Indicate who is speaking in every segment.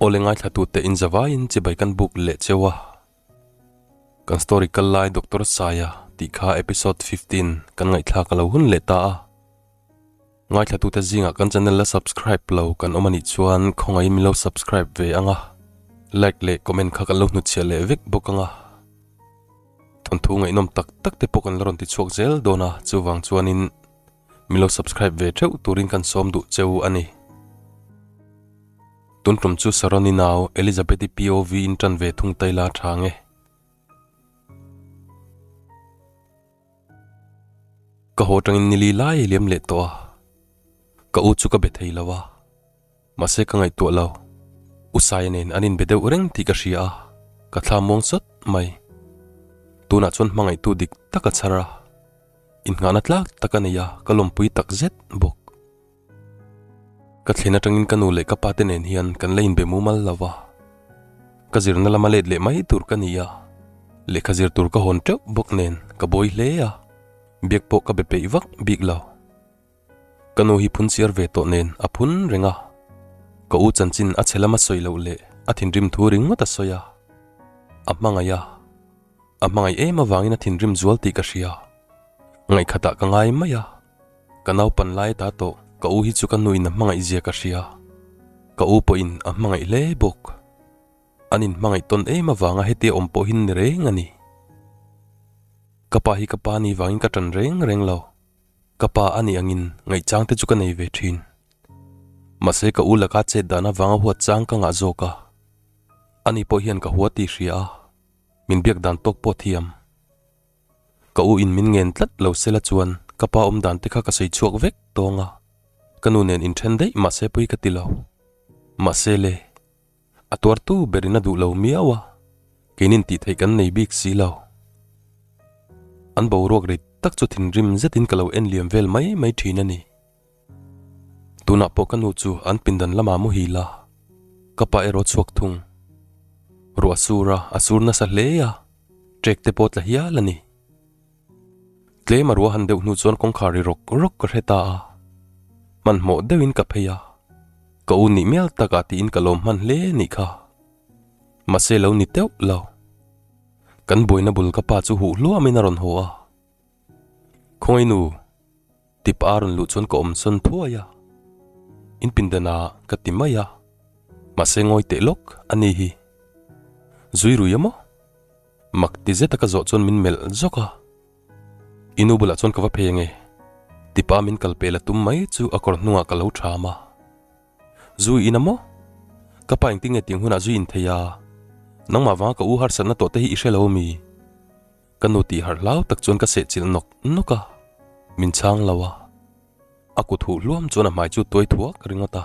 Speaker 1: Awle ngaithlatute in zavaiin chibai kan buk leh cheu a. Kan story kal lai Doctor Saia tih kha episode 15 kan ngaihthlak a lo hun leh ta a. Ngaithlatute zingah kan channel la subscribe lo kan awm a nih chuan khawngaihin min lo subscribe ve ang a, like leh comment kha kan lo hnutchhiah leh vek bawk ang a. Thawnthu ngaihnawm tak tak te pawh kan la rawn ti chhuak zel dawn a, chuvang chuanin min lo subscribe ve theuh turin kan sawm duh cheu a ni. Tun tum chu Saroni nau Elizabeth-i POV in tan ve thung ta ila tha nge. Ka haw tangin nili lai a liam leh tawh a, ka u chu ka be thei lo a, mahse ka ngaihtuah lo. U Saia nen an inbe deuh reng tih ka hria a, ka thla muang sawt mai. Tunah chuan hmangaihtu dik tak a chhar a, innghahna tlak tak a nei a, ka lawmpui tak zet bawk. Ka thlen atangin ka nu leh ka pa te nen hian kan la inbe mumal lo va, ka zirna lama let leh mai tur ka ni a, lehkha zir tur ka hawn teuh bawk nen ka buai hle a, biak pawh ka be peih vak bik lo. Ka nu hi phun chiar ve tawh nen a phun reng a, ka u chanchin a chhe lama sawi loh leh a thinrim thu ringawt a sawi a, a hmangaih a, a hmangaih em avangin a thinrim zual tih ka hria, ngaihkhatah ka ngai mai a. Ka naupan lai ta tawh, ka u hi chu ka nuin a hmangaih zia ka hria. Ka u pawhin a hmangaih hle bawk. An inhmangaih tawn em avanga hetia awm pawh hin ni reng a ni. Ka pa hi ka pa ni vangin ka ṭan reng reng lo. Ka pa a nih angin ngaihchang te chu ka nei ve ṭhin. Mahse ka u laka chet dan avanga huat chang ka ngah zawk a. Ani pawh hian ka hua tih hria a, min biak dan tawk pawh thiam. Ka u in min ngen tlat lo sela chuan ka pa awm dan te kha ka sawi chhuak vek tawng a, ka nu nen inthen daih mahse pui ka ti lo. Mahse le, a tuartu berin a duh lo miau a, keinin tih theih kan nei bik si lo. An boruak rei tak chu thinrim zetin ka lo en liam vel mai mai thin a ni. Tunah pawh ka nu chu an pindan lamah muhil a, ka pa erawh chhuak thung. Ruah sur a, a sur nasa hle a. Trek te pawh tla hial a ni. Tlem a ruah han deuh hnu chuan kawngkhar ri rawk rawk ka hre ta a. Hmanhmawh deuhin ka phei a. Ka u nih mial takah tiin ka lawm hman hle nih kha. Mahse lo ni teuh lo. Kan buaina bul ka pa chu huh hluamin a rawn haw a. Khawngaih nu, tip a rawn luh chuan ka awm sawn thuai a. In pindanah ka ti mai a. Mahse ngawi teh lawk a ni hi. Zui rui a maw? Mak ti zeta ka zawh chuan min melh zawk a. I nu bulah chuan ka va phei ange. Tipa min kal pel a tum mai chu a kawr hnungah ka lo ṭham a. Zui in a maw? Ka pa engtin nge tiang hunah zui in thei a? Nangmah vanga ka u harsatna tawh te hi i hre lo ami? Ka nu tih harh hlau tak chuan ka sehchilh nawk nawk a, min chhang lo a. A kut huh hluam chuan a hmai chu tuai thuak ringawt a.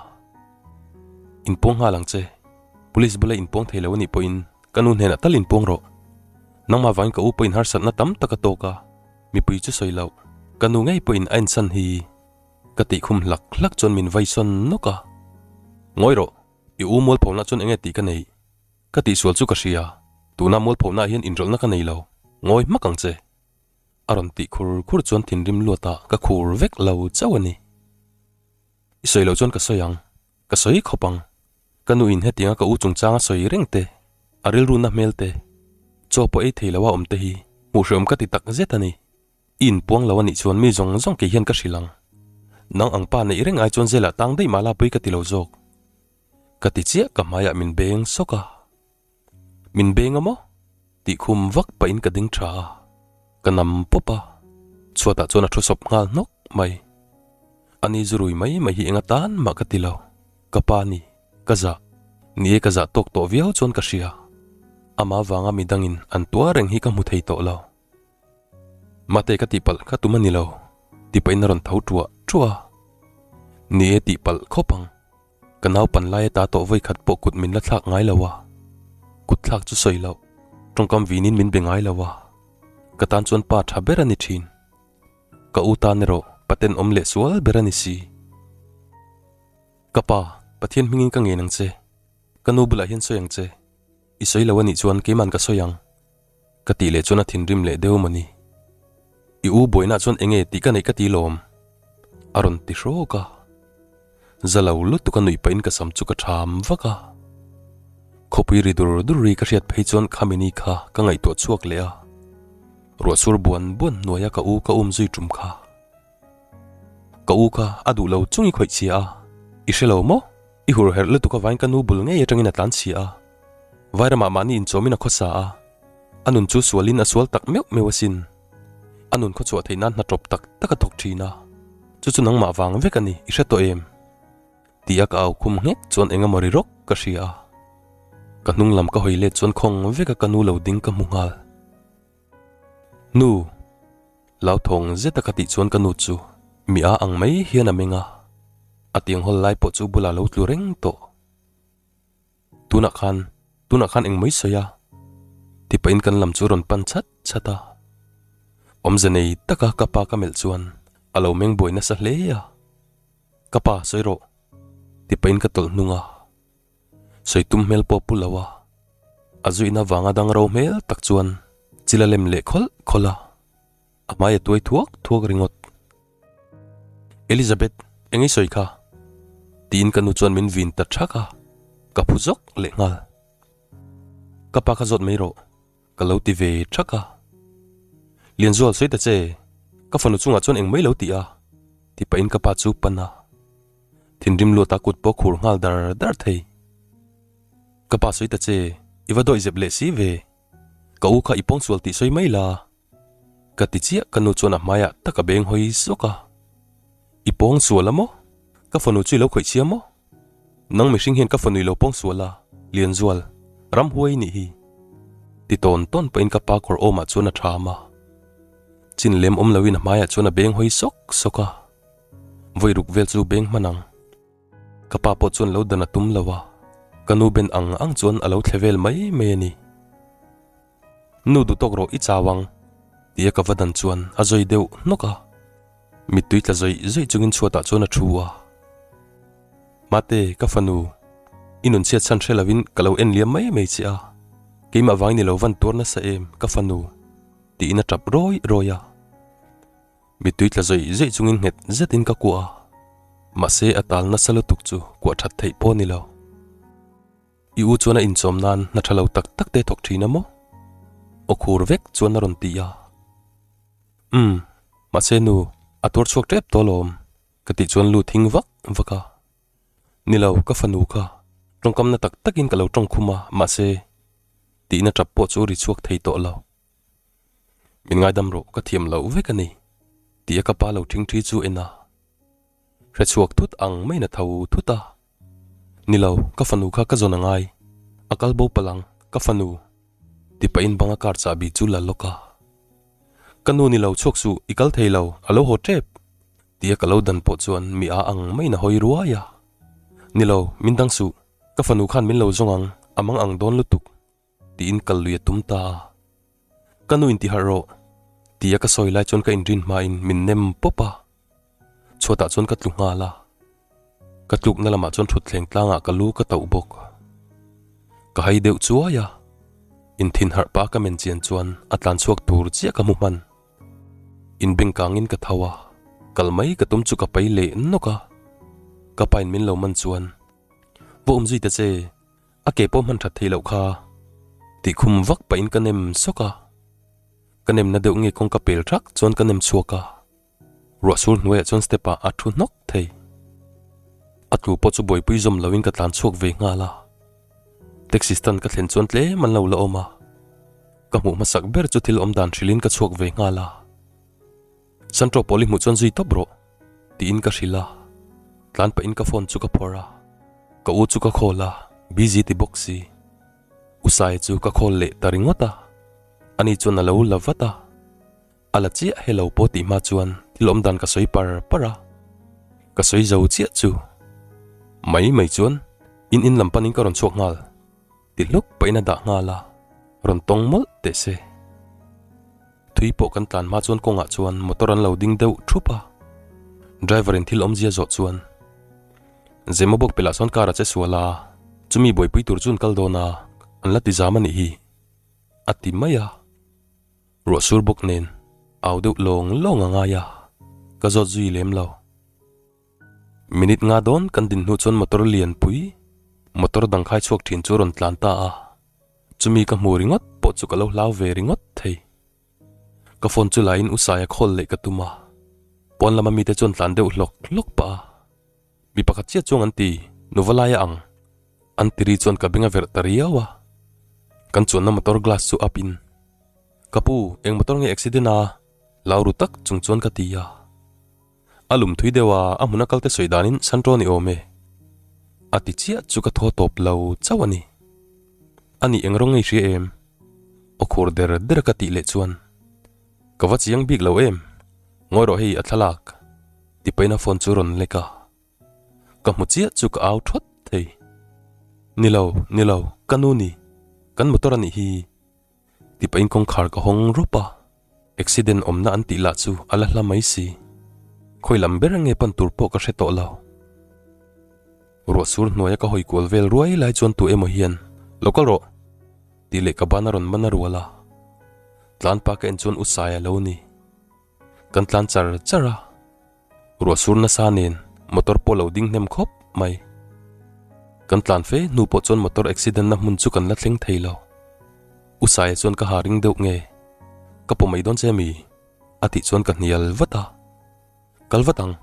Speaker 1: Inpuang nghal ang che. Police bula inpuang thei lo a nih pawhin ka nu hnenah tal inpuang rawh. Nangmah vangin ka u pawhin harsatna tam tak a tawk a, mipui chu sawi loh. Ka nu ngei pawhin a ensan hi. Ka tih khum hlak hlak chuan min vai sawn nawk a. Ngawi rawh, i u mualphonak chuan enge tih ka neih? Ka tihsual chu ka hria, tuna mualphohnaah hian inrawlhna ka nei lo, ngawi hmak ang che. A rawn tih khur khur chuan thinrim luatah ka khur vek lo chauh a ni. I sawi loh chuan ka sawi ang, ka sawi khawp ang. Ka nuin hetianga ka u chungchanga sawi reng te, a rilruna hmel te, chaw pawh ei thei loa awm te hi hmuh hreawm ka ti tak zet a ni. I inpuang lo a nih chuan mi zawng zawng kei hian ka hrilh ang. Nang ang pa neih reng ai chuan zelah tang daih mah la pui ka ti lo zawk. Ka ti chiah ka hmaiah min beng sawk a. Min beng a maw? Tih khum vak pahin ka ding tha a. Ka nam pawp a. Chhuatah chuan a thu sawp nghal hnawk mai. Ani zu rui mai mai hi eng atan mah ka ti lo. Ka pa ni, ka zah. Ni e ka zah tawk tawh viau chuan ka hria. Amah vanga midangin an tuar reng hi ka hmu thei tawh lo. Mate ka tihpalh kha tum a ni lo, tih pahin a rawn tho ṭuah ṭuah a. Ni e tihpalh khawp ang. Ka naupan lai ata tawh vawi khat pawh kut min la thlak ngai lo a, kut thlak chu sawi loh, tawngkam vinin min be ngai lo a, ka tan chuan pa tha ber a ni thin. Ka u tan erawh paten awm leh sual ber a ni si. Ka pa, Pathian hmingin ka ngen ang che, ka nu bulah hian sawi ang che, i sawi lo a nih chuan keiman ka sawi ang, ka tih leh chuan a thinrim leh deuh mawni. I u buaina chuan enge tih ka neih ka ti lawm, a rawn ti hrawk a. Za lo lutuk a nuih pahin ka sam chu ka ṭham vak a. Khawpui ri dur dur ri ka hriat phei chuan khami ni kha ka ngaihtuah chhuak leh a, ruah sur buan buan hnuaia ka u ka um zui tum kha. Ka u kha a duh lo chung i khawih chhia a, i hre lo maw? I hur herh lutuk avain ka nu bul ngei atangin a tlan chhia a, Vairamah mahni inchawmin a khawsa a, a nun chu sualin a sual tak meuh meuh asin. A nun khawchhuah theih nan hna tawp tak tak a thawk thin a, chu chu nangmah vang vek a ni, i hre tawh em? Ti a ka au khum nghek chuan eng emaw ri rawk ka hria a, ka hnung lam ka hawi let chuan khawng vek a ka nu lo ding ka hmu nghal. Nu! Lauthawng zet a ka tih chuan ka nu chu mi a ang mai hian a meng a, a tiang hawl lai pawh chu bulah lo tlu reng tawh. Tunah khan, tunah khan eng mai sawi a? Ti pahin kan lam chu rawn pan chat chat a. Awmze nei taka ka pa ka melh chuan a lo meng buai nasa hle a. Ka pa, sawi rawh, ti pahin ka tawlh hnung a. Sawi tum hmel pawh pu lo a, a zuihna vanga dang ro hmel tak chuan chil a lem leh khawlh khawlh a, a hmai a tuai thuak thuak ringawt. Elizabeth, eng i sawi kha? tiin ka nu chuan min vin ta thak a, ka phu zawk leh nghal. Ka pa kha zawt mai rawh, ka lo ti ve thak a. Lianzual sawi ta che, ka fanu chungah chuan eng mai lo ti a, ti pahin ka pa chu pan a. Thinrim luat a kut pawh khur nghal dar dar thei. Ka pa sawi ta che, i va dawih zep leh si ve. Ka u kha i pawngsual tih sawi mai la. Ka ti chiah ka nu chuan a hmaiah tak a beng hawi zawk a. I pawngsual a maw? Ka fanu chu i lo khawih chhia maw? Nang mihring hian ka fanu i lo pawngsual a, Lianzual, ramhuai i nih hi. Ti tawn tawn pahin ka pa kawr awmah chuan a tham a. Chin lem awm loin a hmaiah chuan a beng hawi sawk sawk a. Vawi ruk vel chu beng hman ang. Ka pa pawh chuan lo dan a tum lo a, ka nu ben ang ang chuan a lo thle vel mai mai a ni. Nu duh tawk rawh i chau ang, tia ka va dan chuan a zawi deuh hnawk a. Mittui tla zawih zawih chungin chhuatah chuan a thu a. Mate, ka fanu, i nun chhiat chhan hre lovin ka lo en liam mai mai che a, keimah vangin i lo van tuar nasa em, ka fanu, tiin a tap rawi rawi a. Mittui tla zawih zawih chungin nghet zetin ka kuah a, mahse a tal nasa lutuk chu kuah that theih pawh a ni lo. I u chuan a inchawm nan hna tha lo tak tak te thawk thin a maw? Aw khur vek chuan a rawn ti a. Umm, mahse nu, a tuar chhuak tep tawh alawm, ka tih chuan lu thing vak vak a. Ni lo, ka fanu kha tawngkamna tak takin ka lo tawngkhum a, mahse tihna tap pawh chu ri chhuak thei tawh lo. Min ngaidam rawh, ka thiam loh vek a ni, tia ka pa lo thingthi chu en a. Hre chhuak thut ang maiin a tho thut a. Ni lo, ka fanu kha ka zawn a ngai. A kal bo palh ang, ka fanu, ti pahin banga car chahbi chu la lawk a. Ka nu ni lo chhuak suh, i kal thei lo, a lo haw tep, tia ka lo dan pawh chuan mi a ang maiin a hawi ruai a. Ni lo, min dang suh, ka fanu khan min lo zawng ang, a mang ang dawn lutuk. Tiin kal lui a tum ta a. Ka nu inti harh rawh, tia ka sawi lai chuan ka inrin hmain min nem pawp a. Chhuatah chuan ka tlu nghal a. Ka tlukna lamah chuan thutthleng tlangah ka lu ka tauh bawk. Ka hai deuh chuai a. Inthin harh pah ka men chian chuan a tlan chhuak tur chiah ka hmu hman. Inbeng kangin ka tho a, kal mai ka tum chu ka pai leh nawk a. Ka pain min lo man chuan, Va awm zui ta che, A ke pawh hman that theih loh kha tih khum vak pahin ka nem sawk a, ka nemna deuh nge kawngka pel thak chuan ka nem chhuak a, ruah sur hnuaiah chuan step ah a thu hnawk thei. A tlu pawh chu buaipui zawm loin ka tlan chhuak ve nghal a, taxi stand ka thlen chuan tlem an lo la awm a, ka hmuh hmasak ber chu thil awm dan hrilhin ka chhuak ve nghal a. Santro pawl i hmuh chuan zui tawp rawh, tiin ka hrilh a. Tlan pahin ka phone chu ka phawrh a, ka u chu ka call a, busy ti bawk si. U Saia chu ka call leh ta ringawt a, ani chuan a lo la vat a. A la chiah hello pawh tih hma chuan thil awm dan ka sawi par par a, ka sawi zo chiah chu. Mai mai chuan in in lam panin ka rawn chhuak nghal. Ti hluk pahin a dah nghal a, rawn tawng mawlh teh se. Thui pawh kan tlan hma chuan kawngah chuan motor an lo ding deuh thup a, driver in thil awmzia zawh chuan Zema bawk pelah sawn car a che sual a, chumi buaipui tur chu an kal dawn a, an la ti zam a nih hi, a ti mai a. Ruah sur bawk nen au deuh lawng lawng a ngai a, ka zawt zui lem lo. Minute nga dawn kan din hnu chuan motor lian pui. Motor dang khai chhuak thin chu a rawn tlan ta a, chumi ka hmu ringawt pawh chu ka lo hlau ve ringawt thei. Ka phone chu la in u Saia call leh ka tum a, pawn lama mite chuan tlan deuh hlawk hlawk pah a, mi pakhat chiah chuang an ti, nuva laia ang an ti ri chuan ka beng a verh ta riau a, kan chuanna motor glass chu up in, Ka pu, eng motor nge accident a? Lau ru tak chung chuan ka ti a. A lum thui deuh a, a hmun a kalte sawi danin Santro ni awm e. A ti chiah chu ka thaw tawp lo chauh a ni. A nih eng rawng nge i hria em? Aw khur der der a ka tih leh chuan, Ka va chiang bik lo em? Ngawi rawh hei a thlalak. Ti pahin a phone chu rawn lek a. Ka hmu chiah chu ka au thawt thei. Ni lo, ni lo, ka nu ni. Kan motor a nih hi. Ti pahin kawngkhar ka hawng rawp a, accident awmna an tih lah chu a la hla mai si. Khawi lam ber nge pan tur pawh ka hre tawh lo. Ruah sur hnuaia ka hawi kual vel ruai lai chuan tu emaw hian, Lo kal rawh! tih leh ka ban a rawn man a rual a. Tlan pa ka en chuan u Saia lo ni. Kan tlan char char a. Ruah sur nasa nen motor pawh lo ding hnem khawp mai. Kan tlan fe hnu pawh chuan motor accident na hmun chu kan la thleng thei lo. U Saia chuan ka ha ring deuh nge? Ka pawh mai dawn che mi? A tih chuan ka hnial vat a. Kal vat ang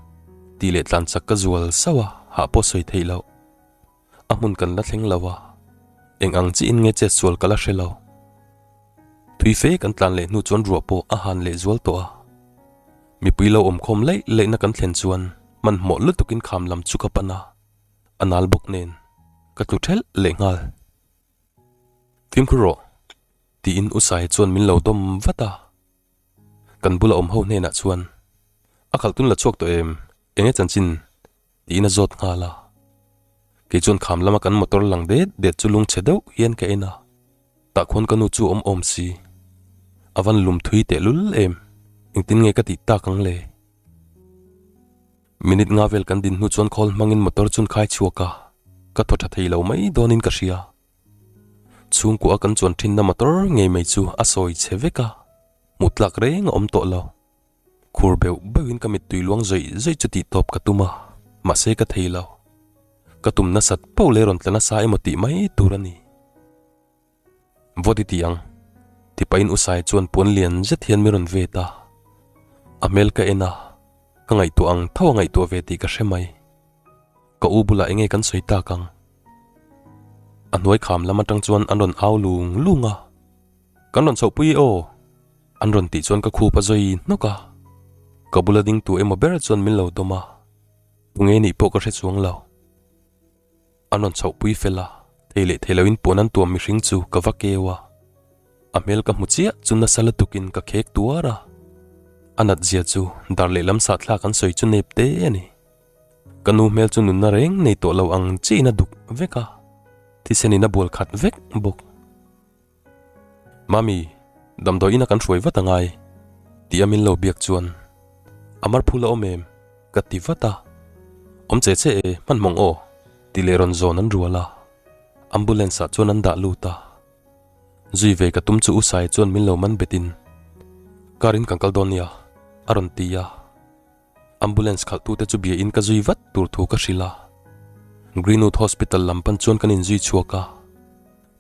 Speaker 1: tih leh tlan chak ka zual sauh a, hah pawh sawi theih loh. A hmun kan la thleng lo a, eng ang chiin nge chet sual ka la hre lo. Thui fe kan tlan leh hnu chuan ruah pawh a han leh zual tawh a. Mipui lo awm khawm laih laihna kan thlen chuan hmanhmawh lutukin kham lam chu ka pan a, a nal bawk nen ka tlu thelh leh nghal. Fimkhur rawh, tiin U Saia chuan min lo dawm vat a. Kan bula awm ho hnenah chuan, A khalh tun la chhuak tawh em? Enge chanchin? Tiin a zawt nghal a. Kei chuan kham lama kan motor lang det det chu lungchhe deuh hian ka en a. Tah khuan ka nu chu awm awm si. A van lum thui teh lul em? Engtin nge ka tih tak ang le? Minute nga vel kan din hnu chuan khawl hmangin motor chun khai chhuak a, ka thaw tha thei lo mai dawnin ka hria. Chhungkua kan chuan thinna motor ngei mai chu a sawi chhe vek a, hmuh tlak reng a awm tawh lo. Khur beuh beuhin ka mittui luang zawih zawih chu tih tawp ka tum a, mahse ka thei lo. Ka tum nasat pauh leh rawn tla nasa emaw tih mai tur a ni. Vawt i ti ang, ti pahin U Sai chuan puan lian zet hian min rawn vet a. A hmel ka en a, ka ngaihtuah ang tho a ngaihtuah ve tih ka hre mai. Ka u bulah enge kan sawi tak ang? A hnuai kham lam atang chuan an rawn au lung lung a. Kan rawn chhohpui e aw! An rawn tih chuan ka khup a zawi hnawk a, ka bula ding tu emaw ber chuan min lo dawm a, tunge nih pawh ka hre chuang lo. An rawn chhohpui fel a, thei leh thei loin puan an tuam mihring chu ka va keu a, a hmel ka hmu chiah chu nasa lutukin ka khek tuar a, a nat zia chu dar lehlam sahthlak an sawi chu nep te a ni. Ka nu hmel chu nunna reng nei tawh lo ang chiin a duk vek a, thisenin a bual khat vek bawk. Mami, damdawi ina kan hruai vat angai, tih a min lo biak chuan a mar phul a awm em? ka ti vat a, Awm che che e, hmanhmawng aw, tih leh rawn zawn an rual a, ambulance ah chuan an dah lut a, zui ve ka tum chu U Sai chuan min lo man bet in car in kan kal dawn nia, a rawn ti a. Ambulance khalhtute chu bia in ka zui vat tur thu ka hrilh a. Greenwood Hospital lam pan chuan kan inzui chhuak a.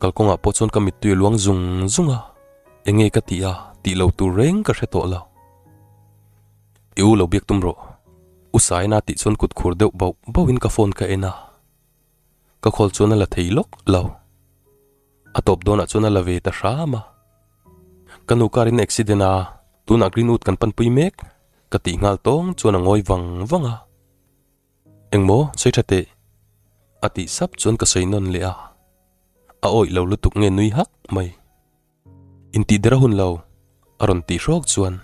Speaker 1: Kalkawngah pawh chuan ka mittui a luang zung zung a, enge ka tih a, tih lo tur reng ka hre tawh lo. I u lo biak tum rawh. U Saina tih chuan kut khur deuh bauh bauhin ka phone ka en a. Ka call chuan a la thei lawk lo. A tawp dawnah chuan a la ve ta hram a. Ka nu car in accident a, tunah Greenwood kan panpui mek. Ka tih nghal tawng chuan a ngawi vang vang a. Engmaw sawi tha teh? A tih sap chuan ka sawi nawn leh a. A awih lo lutuk nge nui hak mai. Intih der a hun lo, a rawn tih hrawk chuan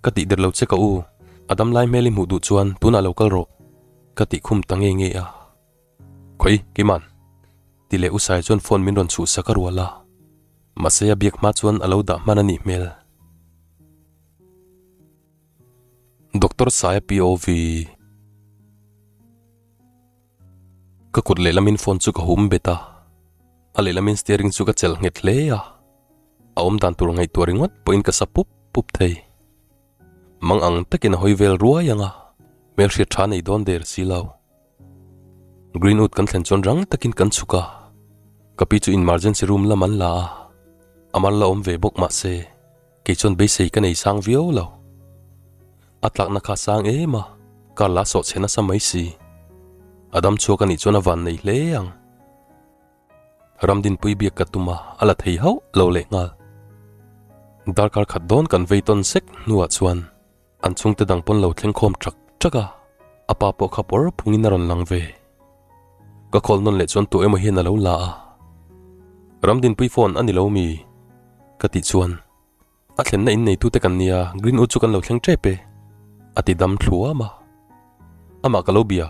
Speaker 1: ka tih der lo che ka u, a dam lai hmel i hmuh duh chuan tunah lo kal rawh, ka tih khum ta nge nge a. Khawi, Kiman? Ti leh U Sai chuan phone min rawn chhuhsak a rual a. Mahse a biak hma chuan a lo dah hman a nih hmel. Doctor Saia POV Ka kut lehlamin phone chu ka hum bet a, a lehlamin steering chu ka chelh nghet hle a, a awm dan tur ngaihtuah ringawt pawhin ka sa pup pup thei. Mang ang takin a hawi vel ruai ang a, hmelhriat tha nei dawn der si lo. Greenwood kan thlen chuan rang takin kan chhuk a, ka pi chu emergency room lam an la a, a mar la awm ve bawk mah se kei chuan beisei ka nei sang viau lo. A tlakna kha sang em a, car la sawh chhe nasa mai si. A dam chhuak a nih chuan a van nei hle ang. Ramdinpui biak ka tum a, a la thei hauh lo leh nghal. Darkar khat dawn kan vei tawn sek hnuah chuan an chhungte dang pawn lo thleng khawm ṭak ṭak a, a pa pawh kha pawr phungin a rawn lang ve. Ka call nawn leh chuan tu emaw hian a lo la a, Ramdinpui phone a ni lo mi? ka tih chuan A thlenna in neitute kan nia, Greenwood chu kan lo thleng ṭep e, a ti dam thluam a. Amah ka lo bia.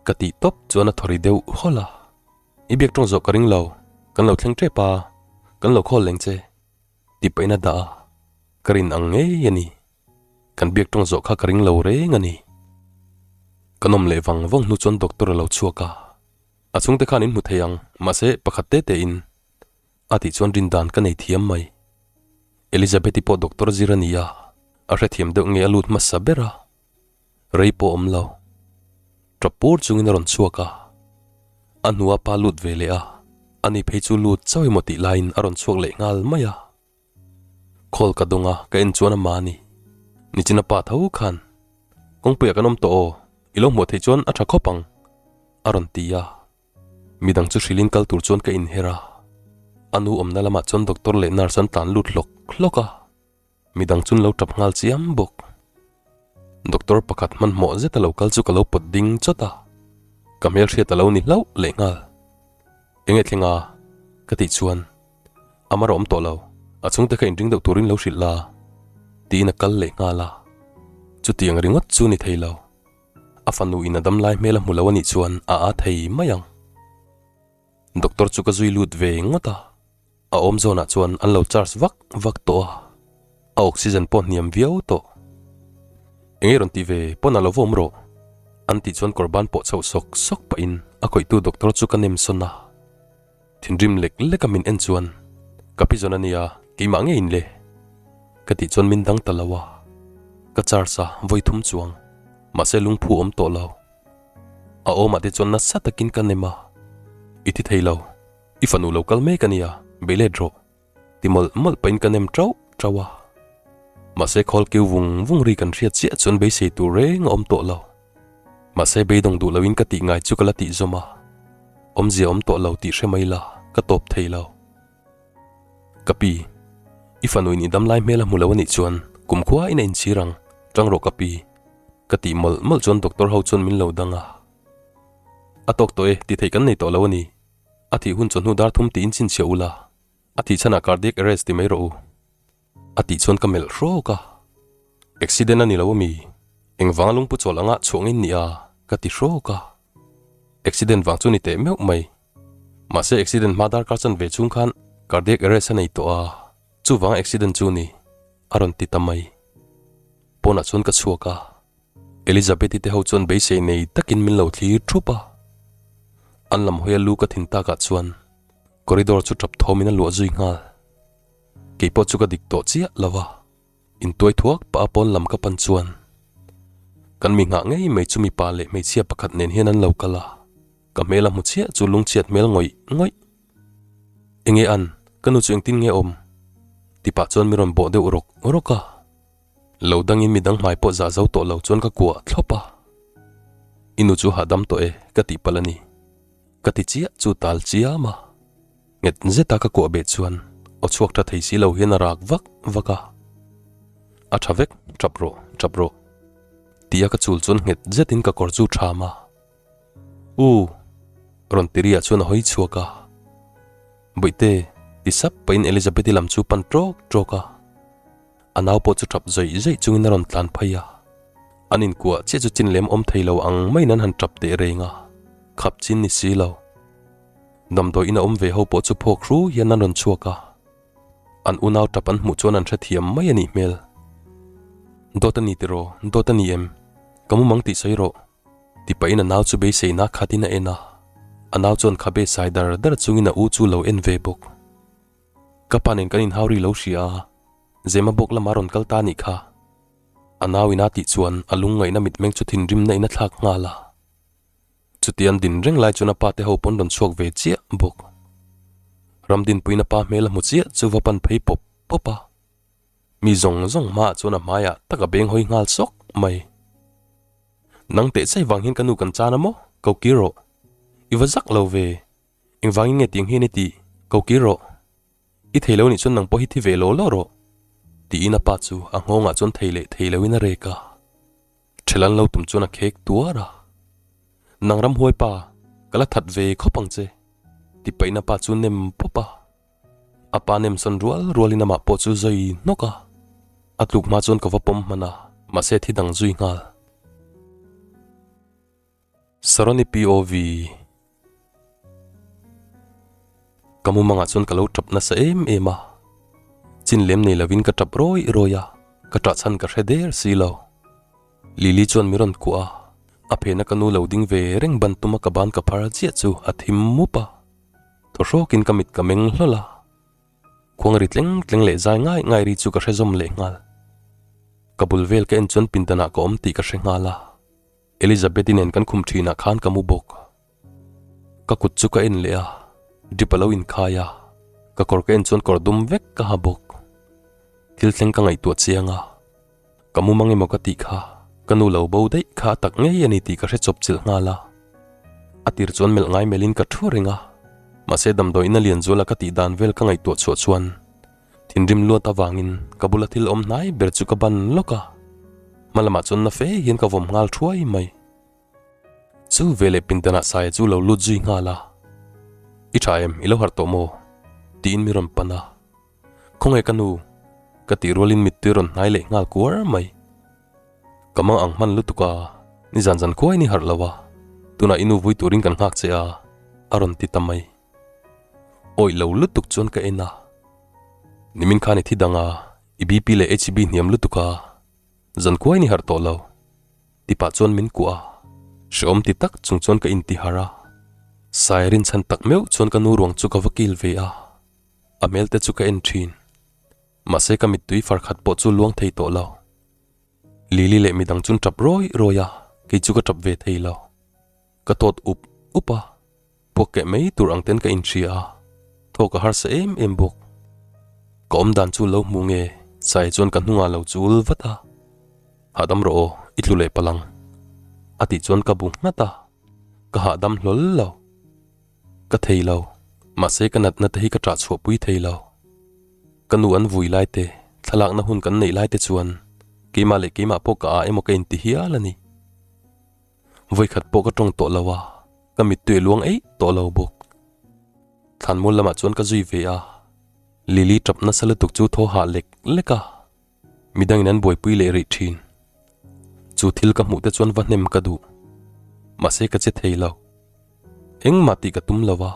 Speaker 1: Ka tih tawp chuan a thaw ri deuh hawlh a, I biak tawng zawh ka ring lo, kan lo thleng tep a, kan lo khawl leng che, ti pahin a dah a, ka rin ang ngei a ni. Kan biak tawng zawh kha ka ring lo reng a ni. Ka nawm leh vang vang hnu chuan doctor a lo chhuak a, a chhungte khan in hmu thei ang, mahse pakhat te te in a tih chuan rin dan ka nei thiam mai. Elizabeth-i pawh doctor zir a ni a, a hrethiam deuh nge a lut hmasa ber a. Rei pawh awm lo. Tap pur chungin a rawn chhuak a. A hnua pa lut ve leh a, ani phei chu lut chauh emaw tih laiin a rawn chhuak leh nghal mai a. Call ka dawng a, ka en chuan a mahni. Nichina pa tho khan, Kawngpuiah kan awm tawh aw, i lo hmuh theih chuan a tha khawp ang, a rawn ti a. Midang chu hrilhin kal tur chuan ka inher a. A nu awmna lamah chuan doctor leh nurse an tlan lut hlawk hlawk a. Midang chun lo tap nghal chiam bawk. Doctor pakhat hmanhmawh zet a lo kal chu ka lo pawt ding chawt a, ka hmelhriat a lo ni hlauh leh nghal. Enge thleng a? ka tih chuan a mar a awm tawh lo, a chhungte kha inring deuh turin lo hrilh la tiin a kal leh nghal a. Chutiang ringawt chu ni thei lo. A fanu in a damlai hmel a hmu lo a nih chuan a â thei mai ang. Doctor chu ka zui lut ve ngawt a. A awm zawnah chuan an lo charge vak vak tawh a, a oxygen pawh hniam viau tawh. Enge rawn ti ve pawn a lo va awm rawh, an tih chuan kawr ban pawh chhoh sawk sawk pahin a khawihtu doctor chu ka nem sawn a. Thinrim lek lek a min en chuan, Ka pi zawn a nia, keimah ngeiin le, ka tih chuan min dang ta lo a. Ka charge a vawi thum chuang, mahse lungphu awm tawh lo. A awmah te chuan nasa takin ka nem a, I ti thei lo. I fanu lo kal mek a nia, bei let rawh, ti mawlh mawlh pahin ka nem tauh tauh a. Mahse khawl keu vung vung ri kan hriat chiah chuan beisei tur reng a awm tawh lo. Mahse beidawng duh loin ka tih ngai chu ka la tih zawm a, awmzia awm tawh lo tih hre mai la, ka tawp thei lo. Ka pi, i fanu in i dam lai hmel a hmu lo a nih chuan kumkhua in a inchhir ang, tang rawh ka pi, ka tih mawlh mawlh chuan doctor ho chuan min lo dang a. A tawk tawh e, tih theih kan nei tawh lo a ni. A thih hun chawhnu dar thum tiin chhinchhiah ula, a thih chhanah cardiac arrest ti mai rawh u. A tih chuan ka melh hrawk a. Accident a ni lo ami? Engvanga lungpu chawl anga chhuah ngei nia ka ti hrawk a. Accident vang chu ni teh meuh mai. Mahse accident hma darkar chan ve chhung khan cardiac arrest a nei tawh a, chuvanga accident chu ni, a rawn ti ta mai. Pawnah chuan ka chhuak a. Elizabeth-i te ho chuan beisei nei takin min lo thlir thup a. An lam hawia lu ka thin takah chuan corridor chu tap thawmin a luah zui nghal. Kei pawh chu ka dik tawh chiah lo a, intuai thuak pah a pawn lam ka pan chuan kan mi nghah ngei mai chu mipa leh hmeichhia pakhat nen hian an lo kal a, ka hmel a hmu chiah chu lungchhiat hmel ngawih ngawih. Enge an, ka nu chu engtin nge awm? Ti pah chuan mi rawn bawh deuh rawk rawk a. Lo dangin midang hmai pawh zah zo tawh lo chuan ka kuah thlawp a. I nu chu hahdam tawh e ka tih palh a ni. Ka ti chiah chu tal chiam a. Nghet zeta ka kuah beh chuan aw chhuak tha thei si lo hian a rak vak vak a. A tha vek, tap rawh, tap rawh. Tia ka chul chuan nghet zetin ka kawr chu tham a. U! Rawn ti riah chuan a hawi chhuak a. Bawihte, ti sap pahin Elizabeth-i lam chu pan tawk tawk a. A nau pawh chu tap zawih zawih chungin a rawn tlan phei a. An inkuah chiah chu chin lem awm thei lo ang maiin an han tap teh reng a, khap chin ni si lo. Damdawi in a awm ve ho pawh chu phawk hru hian an rawn chhuak a. An unau tap an hmuh chuan an hrethiam mai a nih hmel. Dawt a ni tiraw, dawt a ni em? Ka mumang tih sawi rawh. Ti pahin a nau chu beiseina khatin a en a. A nau chuan khabe sai dar dar chungin a u chu lo en ve bawk. Ka pa nen kan inhau ri lo hria a, Zema bawk lama rawn kal ta nih kha. A nau ina tih chuan a lungngaihna mitmeng chu thinrimna in a thlak nghal a. Chuti an din reng lai chuan a pa te ho pawn rawn chhuak ve chiah bawk. Ramdinpuiin a pa hmel a hmu chiah chu va pan phei pawp pawp a. Mi zawng zawng hmaah chuan a hmaiah tak a beng hawi nghal sawk mai. Nang teh chai vang hian ka nu kan chan a maw? Ko kir rawh. I va zak lo ve. Engvangin nge tiang hian i tih? Ko kir rawh. I thei lo nih chuan nang pawh hi thi ve law law rawh. Tiin a pa chu a nghawngah chuan thei leh thei loin a rek a. Ṭhel an lo tum chuan a khek tuar a. Nang ramhuai pa, ka la that ve khawp ang che. Ti paihna pa chu nem pawp a. A pa nem sawn rual rualin amah pawh chu zui hnawk a. A tluk hma chuan ka va pawm hman a, mahse thi dang zui nghal. Saroni POV Ka mumangah chuan ka lo tap nasa em em a, chin lem nei lovin ka tap rawi rawi a, ka tah chhan ka hre der si lo. Lily chuan mi rawn kuah a, a phena ka nu lo ding ve reng ban tuma ka ban ka phar chiah chu a thim mup a, thaw hrawkin ka mit ka meng hlawl a. Khuang ri tleng tleng leh zai ngai ngai ri chu ka hre zawm leh nghal. Ka bul vel ka en chuan pindanah ka awm tih ka hre nghal a. Elizabeth-i nen kan khum thinah khan ka mu bawk. Ka kut chu ka en leh a, drip a lo inkhai a, ka kawr ka en chuan kawr dum vek ka ha bawk. Thil thleng ka ngaihtuah chiang a, ka mu mang emaw ka tih kha, ka nu lo bo daih kha a tak ngei a ni tih ka hre chawp chilh nghal a. A tir chuan melh ngai melhin ka thu reng a, mahse damdawiin a lian zuala ka tih dan vel ka ngaihtuah chhuah chuan Thinrim luat avangin ka bula thil awm hnai ber chu ka ban lawk a, hma lamah chuan na fe hian ka vawm nghal thuai mai. Chu veleh pindanah Saia chu lo lut zui nghal a, I tha em, i lo harh tawh maw? tiin mi rawn pan a. Khawnge ka nu? ka tih rualin mittui rawn hnai leh nghal kuar mai. Ka mang ang hman lutuk a, nizan zan khuain i harh lo a, tunah i nu vui turin kan nghak che a, a rawn ti ta mai. Awih lo lutuk chuan ka en a, Nimin khan i thi dang a, i BP leh HB hniam lutuk a, zan kuai ni harh tawh lo, ti pah chuan min kuah a, hrehawm ti tak chung chuan ka inti harh a. Sai rinchhan tak meuh chuan ka nu ruang chu ka va kil ve a, a hmel te chu ka en thin, mahse ka mittui far khat pawh chu luang thei tawh lo. Lily leh midang chuan tap rawi rawi a, kei chu ka tap ve thei lo. Ka tawt up up a, puak keh mai tur ang ten ka inhria a, thawk a harsa em em bawk. Ka awm dan chu lo hmu nge, Sai chuan ka hnungah lo chul vat a, Hahdam rawh aw, i tlu leh palh ang. A tih chuan ka bu nghat a, ka hahdam hlawl lo. Ka thei lo, mahse ka natna te hi ka ṭah chhuah pui thei lo. Ka nu an vui lai te, thlalakna hun kan neih lai te chuan keimah leh keimah pawh ka ah emaw ka inti hial a ni. Vawikhat pawh ka tawng tawh lo a, ka mittui a luang eih tawh lo bawk. Thlanmual lamah chuan ka zui ve a, Lily tap nasa lutuk chu thaw hah lek lek a, midangin an buaipui leh rih thin. Chu thil ka hmuh te chuan va hnem ka duh, mahse ka che thei lo. Engmah tih ka tum lo a,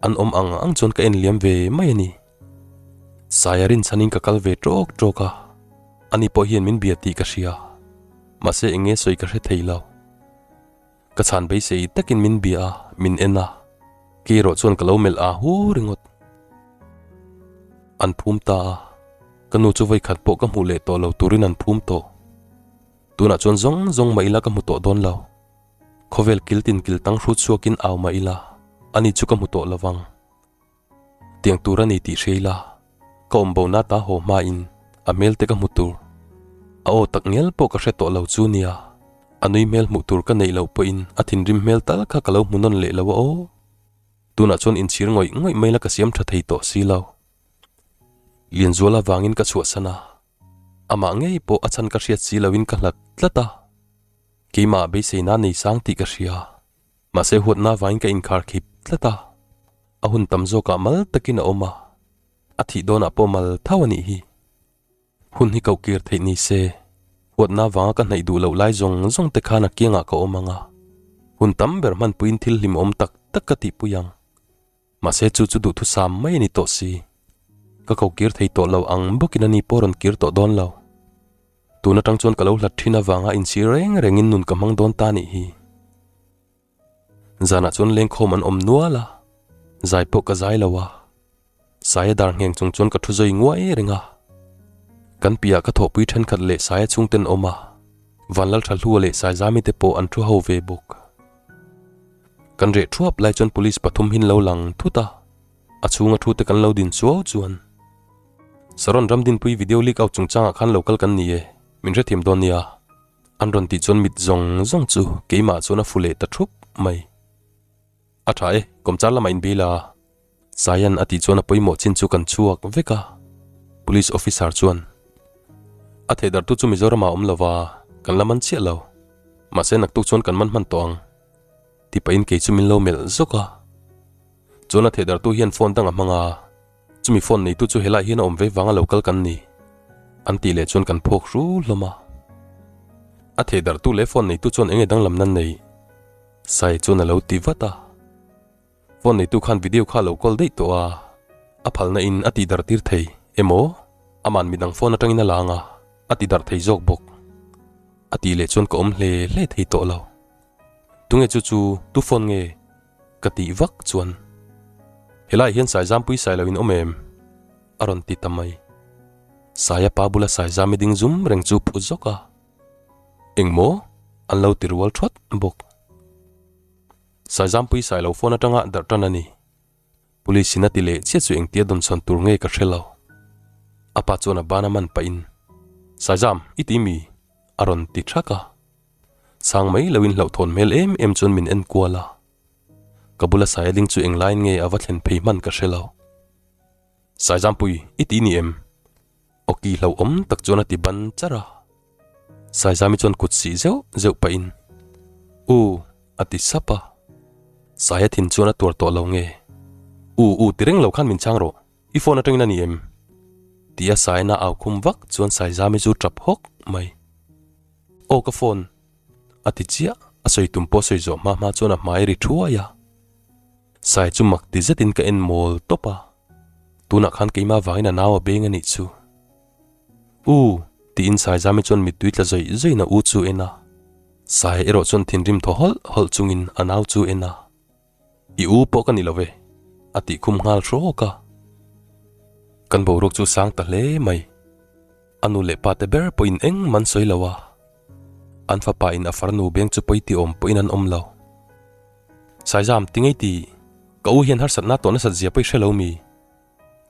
Speaker 1: an awm ang ang chuan ka en liam ve mai a ni. Saia rinchhanin ka kal ve tawk tawk a, ani pawh hian min bia tih ka hria. Mahse eng nge sawi ka hre thei lo. Ka chhan beisei takin min bia a, min en a. Kei erawh chuan ka lo melh a hu ringawt. An phum ta a, ka nu chu vawikhat pawh ka hmuh leh tawh lo turin an phum tawh. Tunah chuan zawng zawng mah ila ka hmu tawh dawn lo. Khawvel kil tin kil tang hrut chhuakin au mah ila, ani chu ka hmu tawh lo vang. Tiang tur a ni tih hria ila, ka awm bo na ta haw hmain a hmel te ka hmu tur. A aw tak ngial pawh ka hre tawh lo chu nia, a nui hmel hmuh tur ka neih loh pawhin a thinrim hmel tal kha ka lo hmu nawn leh lo a aw. Tunah chuan inchhir ngawih ngawih mai la ka siam tha thei tawh si lo. Lianzuala vangin ka chhuahsan a, amah ngei pawh a chhan ka hriat si loin ka hlat tlat a, keimah beiseina nei sang tih ka hria. Mahse huatna vangin ka inkhar khip tlat a, a hun tam zawkah mal takin a awm a, a thih dawnah pawh mal tho a nih hi. Hun hi koh kir theih ni se, huatna vanga ka hnaih duh loh lai zawng zawng te khan a kiangah ka awm ang a, hun tam ber hmanpuiin thil hlimawm tak tak ka tihpui ang. Mahse chu chu duhthusam mai a ni tawh si. Ka ko kir thei tawh lo ang bawkin a ni pawh rawn kir tawh dawn lo. Tun atang chuan ka lo hlat thin avanga inchhir reng rengin nun ka hmang dawn ta nih hi. Zanah chuan lengkhawm an awm nual a, zai pawh ka zai lo a. Saia dar ngheng chung chuan ka thu zui nguai reng a. Kan piah ka thawhpui thenkhat leh Saia chhungten awm a, Vanlalthahlua leh Saizami te pawh an thu ho ve bawk. Kan reh thuap lai chuan police pathum hin lo lang thut a, a chhunga thu te kan lo din chuau chuan Saron Ramdinpui video leak out chungchangah khan lo kal kan ni e, min hrethiam dawn nia. An rawn tih chuan mit zawng zawng chu keimah chuan a fu leh ta thup mai. A tha e, kawmchar lamah in bil a. Saian a tih chuan a pawimawh chin chu kan chhuak vek a. Police officer chuan, A theidartu chu Mizoramah a awm lo va, kan la man chiah lo. Mahse naktuk chuan kan man hman tawh ang. Ti pahin kei chu min lo melh zawk a. Chuan a theidartu hian phone dang a hmang a, chumi phone neitu chu helai hian a awm ve vanga lo kal kan ni. An tih leh chuan kan phawk hru hlawm a. A theidartu leh phone neitu chuan enge danglam nan nei? Sai chuan a lo ti vat a. Phone neitu khan video kha a lo call daih tawh a, a phalna in a tih darh tir thei emaw aman midang phone atangin a lang a, a ti darh thei zawk bawk. A tih leh chuan ka awm hle hle thei tawh lo. Tunge chu chu tu phone nge ka tih vak chuan helai hian Saizampui sai lo in awm em? a rawn ti ta mai. Saia pa bula Saizami ding zum reng chu phu zawk a, engmaw an lo ti rual thawt bawk. Saizampui sai lo phone atanga darh tan a ni. Police in a ti leh chiah chu engtia dawnchhawn tur nge ka hre lo. A pa chuan a ban a man pahin, Saizam, i ti mi? a rawn ti thak a. Sang mai loin hlauhthawn hmel em em chuan min en kual a. Ka bula Saia ding chu englaiin nge a va thlen phei hman ka hre lo. Saizampui, i ti ni em? Awki hlauhawm tak chuan a ti ban char a. Saizami chuan kut sih zeuh zeuh pahin, U, a ti sap a. Saia thin chuan a tuar tawh lo nge? U, u ti reng lo khan min chhang rawh, i phone atangin a ni em? Tia Saina au khum vak chuan Saizami chu tap hawk mai. Aw ka phone, a ti chiah, a sawi tum pawh sawi zawh hma hma chuan a hmai ri thuai a. Sai chu mak ti zetin ka en mawl tawp a, tunah khan keimah vangin a nau a beng a nih chu. U! tiin Saizami chuan mittui tla zawih zawihin a u chu en a. Sai erawh chuan thinrim thaw hawlh hawlh chungin a nau chu en a. I u pawh ka ni lo ve, a tih khum nghal hrawk a. Kan boruak chu sang ta hle mai. A nu leh pa te ber pawhin engmah an sawi lo a. An fapa in a farnu beng chu pawi ti awm pawhin an awm lo. Saizam, ti ngei ti, ka u hian harsatna tawh nasat zia pawh i hre lo mi?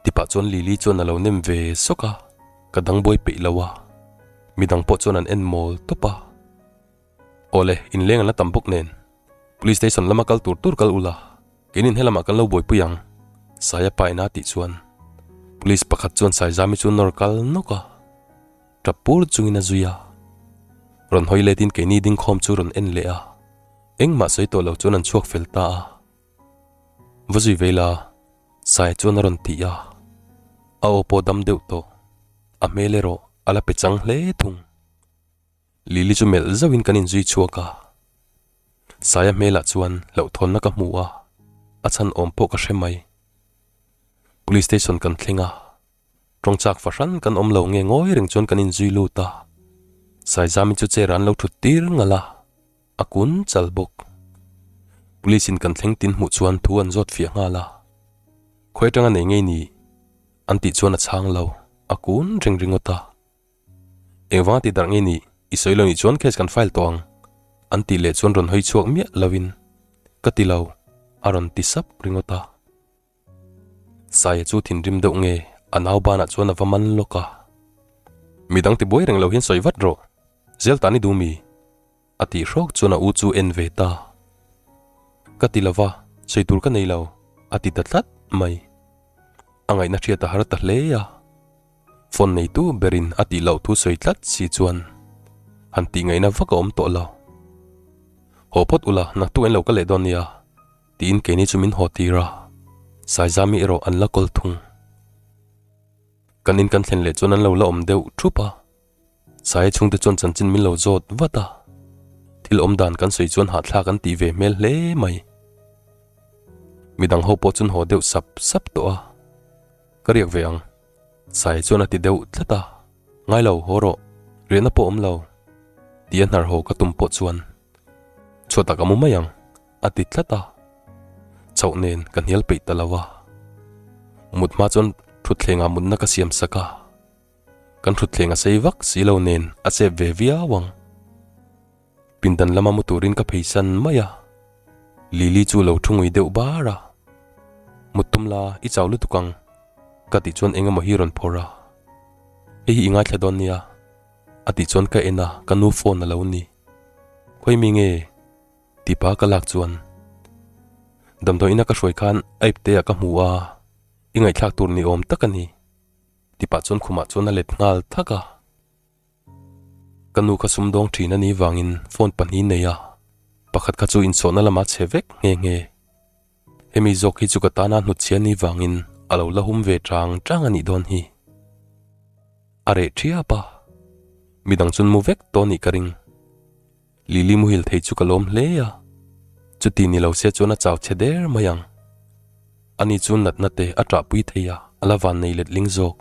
Speaker 1: Tipah chuan Lily chuan a lo nem ve sawk a, ka dang buai peih lo a, midang pawh chuan an en mawl tawp a. Awle, inleng an la tam bawk nen, Police station lama kal tur tur kal ula, keinin helamah kan lo buaipui ang, Saia pa ina tih chuan Police pakhat chuan Saizami chu nawr kal nawk a, tap pur chungin a zui a. Rawn hawi letin keini dingkhawm chu rawn en leh a, engmah sawi tawh lo chuan an chhuak fel ta a. Va zui ve ila, Sai chuan a rawn ti a, a aw pawh dam deuh tawh, a hmel erawh a la pe chang hle thung. Lily chu melh zauhin kan inzui chhuak a, Saia hmelah chuan hlauhthawnna ka hmu a, a chhan awm pawh ka hre mai. Police station kan thleng a, tawng chak fahran kan awm lo nge ngawi reng chuan kan inzui lut a, Saizami chu chair ah an lo thut tir ngalh a. A kun chal bawk. Police in kan thleng tin hmuh chuan thu an zawt fiah nghal a. Khawi atanga nei ngei ni? An tih chuan a chhang lo, a kun reng ringawt a. Engvanga ti darh ngei ni? I sawi lo nih chuan case kan file tawh ang. An tih leh chuan rawn hawi chhuak miah lovin, Ka ti lo, a rawn ti sap ringawt a. Saia chu thinrim deuh nge a nau banah chuan a va man lawk a. Midang ti buai reng lo hian sawi vat rawh, zel tan i duh mi? A tih hrawk chuan a u chu en ve ta. Ka ti lova, sawi tur ka nei lo, a ti ta tlat mai. A ngaihna hriat a har ta hle a. Phone neitu berin a tih loh thu sawi tlat si chuan han tih ngaihna vak a awm tawh lo. Haw phawt ula, naktuk en lo ka leh dawn nia. Tiin keini chu min haw tir a, Saizami erawh an la kawl thung. Kan in kan thlen leh chuan an lo la awm deuh thup a, Saia chhungte chuan chanchin min lo zawt vat a, thil awm dan kan sawi chuan hahthlak an tih ve hmel hle mai. Midang ho pawh chuan haw deuh sap sap tawh a, ka riak ve ang, Saia chuan a ti deuh tlat a, Ngai lo, haw rawh, riahna pawh awm lo, tia hnar haw ka tum pawh chuan chhuatah ka mu mai ang. A ti tlat a, chauh nen ka hnial peih ta lo a. Mut hma chuan thutthlengah mutna ka siam sak a, kan thutthleng a sei vak si lo nen a chep ve viau ang. Pindan lama mu turin ka pheisan mai a. Lily chu lo thu ngui deuh bar a, Mut tum la, i chau lutuk ang, ka tih chuan eng emaw hi rawn phawrh a. Hei hi i ngaithla dawn nia, a tih chuan ka en a, ka nu phone a lo ni. Khawi mi nge? Tih pa ka lak chuan damdawi ina ka hruai khan a ipte ah ka hmu a, i ngaihthlak tur ni awm tak a ni, tih pah chuan khumah chuan a let nghal thak a. Ka nu kha sumdawng thin a nih vangin phone pahnih nei a, pakhat kha chu insawhna lama chhe vek nghe nghe. Hemi zawk hi chu ka tana hnutchhia nih vangin a lo la hum ve chang chang a nih dawn hi. A reh thiap a, midang chuan mu vek tawh nih ka ring. Lily muhil thei chu ka lawm hle a, chuti ni lo se chuan a chau chhe der mai ang. Ani chu natna te a ṭahpui thei a, a la van nei letling zawk.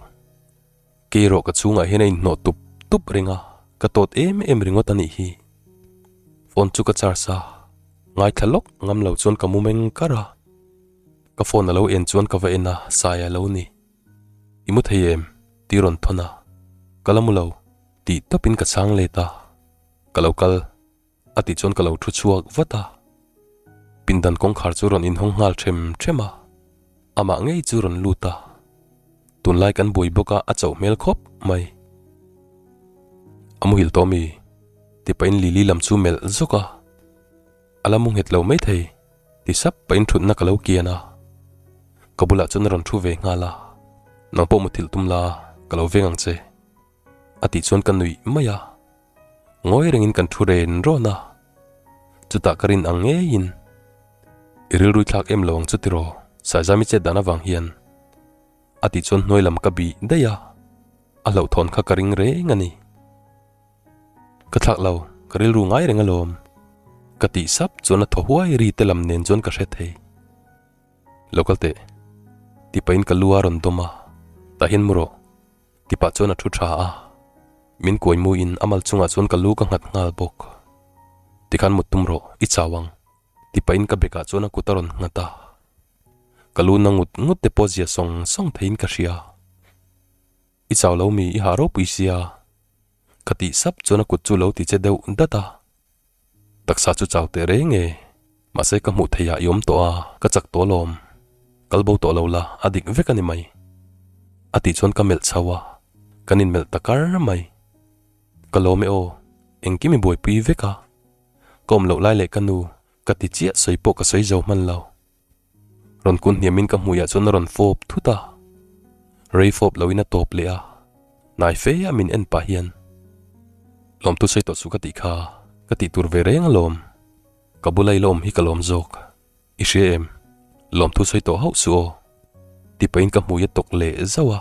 Speaker 1: Kei erawh ka chhungah hian a inhnawh tup tup reng a, ka tawt em em ringawt a nih hi. Phone chu ka charge a, ngaithla lawk ngam lo chuan ka mu meng kar a. Ka phone a lo en chuan ka va en a, Sai a lo ni. I mu thei em? Tih rawn thawn a, Ka la mu lo, tih tawpin ka chhang let a. Ka lo kal, a tih chuan ka lo thu chhuak vat a. Pindan kawngkhar chu rawn inhawng nghal them them a, amah ngei chu rawn lut a. Tunlai kan buai bawk a, a chauh hmel khawp mai. A muhil tawh mi? Ti pahin Lily lam chu melh zawk a. A la mu nghet lo maithei, ti sap pahin thutna ka lo kian a. Ka bulah chuan a rawn thu ve nghal a, Nang pawh muthilh tum la, ka lo veng ang che. A tih chuan ka nuih mai a, ngawi rengin kan thu ren rawn a, chutah ka rin ang ngeiin i rilrui thlak em lo ang chu tiraw Saizami chet dan avang hian a tih chuan hnuai lam ka bih daih a, a hlauhthawn kha ka ring reng a ni. Ka thlak lo, ka rilru ngai reng alawm ka tih sap chuan a thaw huai ri te lam nen chuan ka hre thei. Lo kal teh ti pahin ka lu a rawn dawm a, tah hian mu rawh. Tipah chuan a thu tha a, min kuai muin a mal chungah chuan ka lu ka nghat nghal bawk. Tikhan mut tum rawh, i chau ang, tipahin ka bekah chuan a kut a rawn nghat a. Ka lu na ngut ngut te pawh zia sawng sawng theiin ka hria. I chau lo mi, i hah ropui sia, ka tih sap chuan a kut chu lo ti che deuh dat a. Taksa chu chau teh reng e, mahse ka hmuh theih ah i awm tawh a, ka chak tawh alawm. Kal bo tawh lo la, a dik vek a ni mai. A tih chuan ka melh chho a, kan inmelh ta kar mai. Ka lawm e aw, engkim i buaipui vek a. Ka awm loh lai leh ka nu, ka ti chiah sawi pawh ka sawi zo hman lo. Rawn kun hniamin ka hmuiah chuan a rawn fawp thut a, rei fawp loin a tawp leh a, hnai fe a min en pah hian, Lawmtu sawi tawh suh ka tih kha, ka tih tur ve reng alawm, ka bula i la awm hi ka lawm zawk, i hria em? Lawmthu sawi tawh hauh suh aw, ti pahin ka hmui a tawk leh zauh a,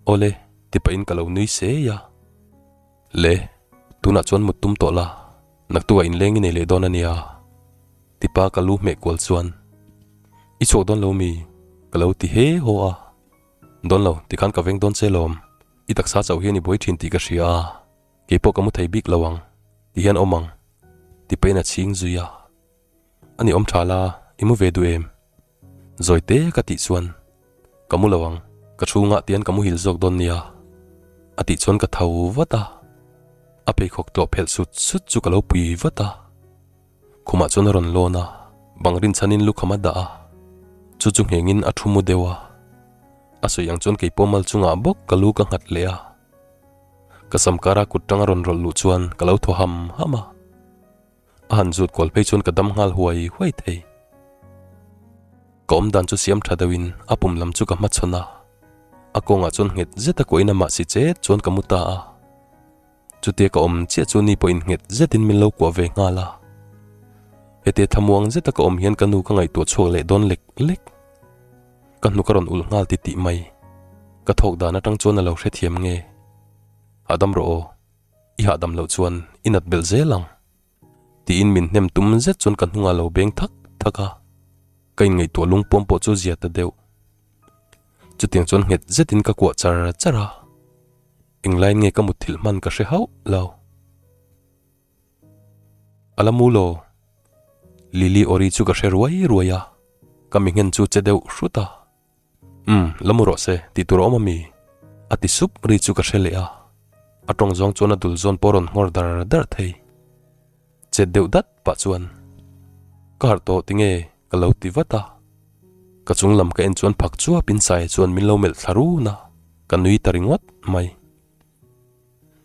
Speaker 1: Awle, ti pahin ka lo nui sei a. Le, tunah chuan mut tum tawh la, naktukah inleng i nei leh dawn a nia. Tipa ka lu hmeh kual chuan, I chhuak dawn lo mi? Ka lo ti he haw a. Dawn lo, tikhan ka veng dawn che lawm. I taksa chauh hian i buai thin tih ka hria a, keipawh ka mu thei bik lo ang, ti hian awm ang, tipain a chhing zui a. A ni awm tha la, i mu ve duh em? Zawi te ka tih chuan, Ka mu lo ang, ka chhungah tian ka muhil zawk dawn nia, a tih chuan ka tho vat a. A pheikhawk tlawh phelh sut sut chu ka lo pui vat a. Khumah chuan a rawn lawn a, bang rinchhanin lukham a dah a, chu chu nghengin a thu mu deuh a. A sawi ang chuan keipawh mal chungah bawk ka lu ka nghat leh a. Ka sam kara kut tang a rawn rawlh luh chuan ka lo thaw ham ham a. A han zut kual phei chuan ka dam nghal huai huai thei. Ka awm dan chu siam tha deuhin a pum lam chu ka hmachhawn a, a kawngah chuan nghet zet a kuahin amah si chet chuan ka mu ta a. Chutia ka awm chiah chu ni pawhin nghet zetin min lo kuah ve nghal a. Hetia thlamuang zeta ka awm hian ka nu ka ngaihtuah chhuak leh dawn lek lek. Ka hnuk a rawn ulh nghal titih mai. Ka thawk dan atang chuan a lo hrethiam nge. Hahdam rawh aw. I hahdam loh chuan i nat belh zel ang, tiin min hnem tum zet chuan ka hnungah lo beng thak thak a, ka inngaihtuah lungpuam pawh chu zia ta deuh. Chutiang chuan nghet zetin ka kuah char char a, englaiin nge ka mutthilh hman ka hre hauh lo. A la mu lo, Lily Ori chu ka hre ruai ruai a, ka mi nghen chu che deuh hrut a. Umm, la mu rawh se, tih tur a awm a mi? A ti sup ri chu ka hre leh a, a tawng zawng chuan a dul zawn pawh a rawn nghawr dar dar thei. Chet deuh dat pah chuan. Ka harh tawh tinge? Ka lo ti vat a. Ka chung lam ka en chuan phak chuap in Saia chuan min lo melh thla run a, ka nui ta ringawt mai.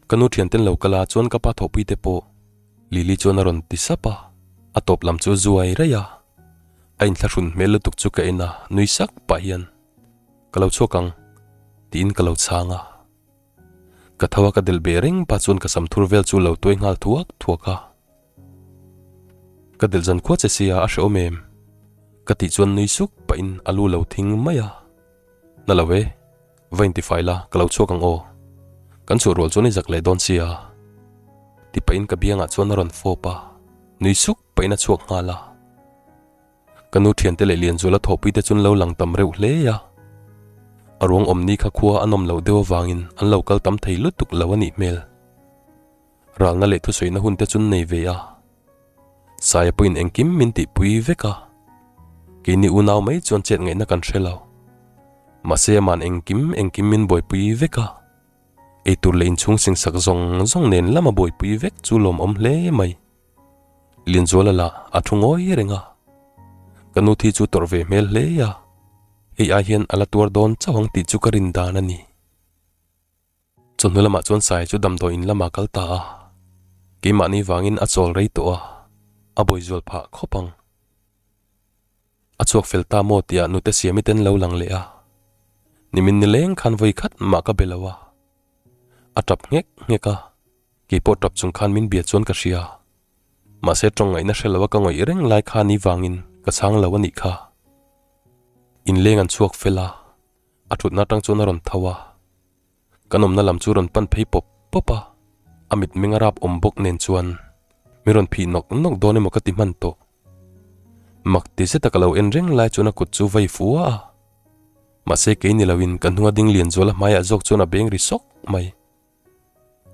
Speaker 1: Ka nu thianten lo kal a chuan ka pa thawhpui te pawh Lily chuan a rawn ti sap a, a tawp lam chu zuai raih a. A inthlahrun hmel lutuk chu ka en a, nui sak pah hian Ka lo chhuak ang tiin ka lo chhang a. Ka tho a ka delh beh reng pa chuan ka sam thur vel chu lo tuai nghal thuak thuak a. Ka delh zan khua che sia a hrehawm em? Ka tih chuan nui suk pahin a lu lo thing mai a. Na lo e, va intifai la ka lo chhuak ang aw. Kan chhuah rual chuan i zak leh dawn sia. Ti pahin ka biangah chuan a rawn fawp a, nui suk pahin a chhuak nghal a. Ka nu thiante leh Lianzuala thawhpuite chu an lo lang tam reuh hle a. A ruang awmni kha khua a nawm loh deuh avangin an lo kal tam thei lutuk lo a nih hmel. Ralna leh thusawiina hun te chu an nei ve a. Saia pawhin engkim min tihpui vek a. Keini unau mai chuan chet ngaihna kan hre lo. Mahse aman engkim engkim min buaipui vek a. Eitur leh inchhung singsak zawng zawng nen lama buaipui vek chu lawmawm hle mai. Lianzuala lah a thu ngawi reng a. Ka nu thi chu tawrh ve hmel hle a. Hei ai hian a la tuar dawn chauh ang tih chu ka rin dan a ni. Chawhnu lamah chuan Sai chu damdawi in lamah kal ta a, keimahni vangin a chawl rei tawh a, a bawi zual phah khawp ang. A chhuak fel ta maw tihah nute Siami ten lo lang leh a, nimin nileng khan vawi khat mah ka be lo a, a tap nghek nghek a, keipawh tap chung khan min bia chuan ka hria. Mahse tawng ngaihna hre lo a ka ngawih reng lai kha ni vangin ka chhang lo a nih kha. Inleng an chhuak fel a, a thutna atang chuan a rawn tho a. Kan awmna lam chu rawn pan phei pawp pawp a, a mitmeng a rap awm bawk nen chuan min rawn phih nawk nawk dawn emaw ka ti hman tawh. Mak ti zeta ka lo en reng lai chuan a kut chu vai fua a, mahse kei ni loin ka hnunga ding lian zual a hmaiah zawk chuan a beng ri sawk mai.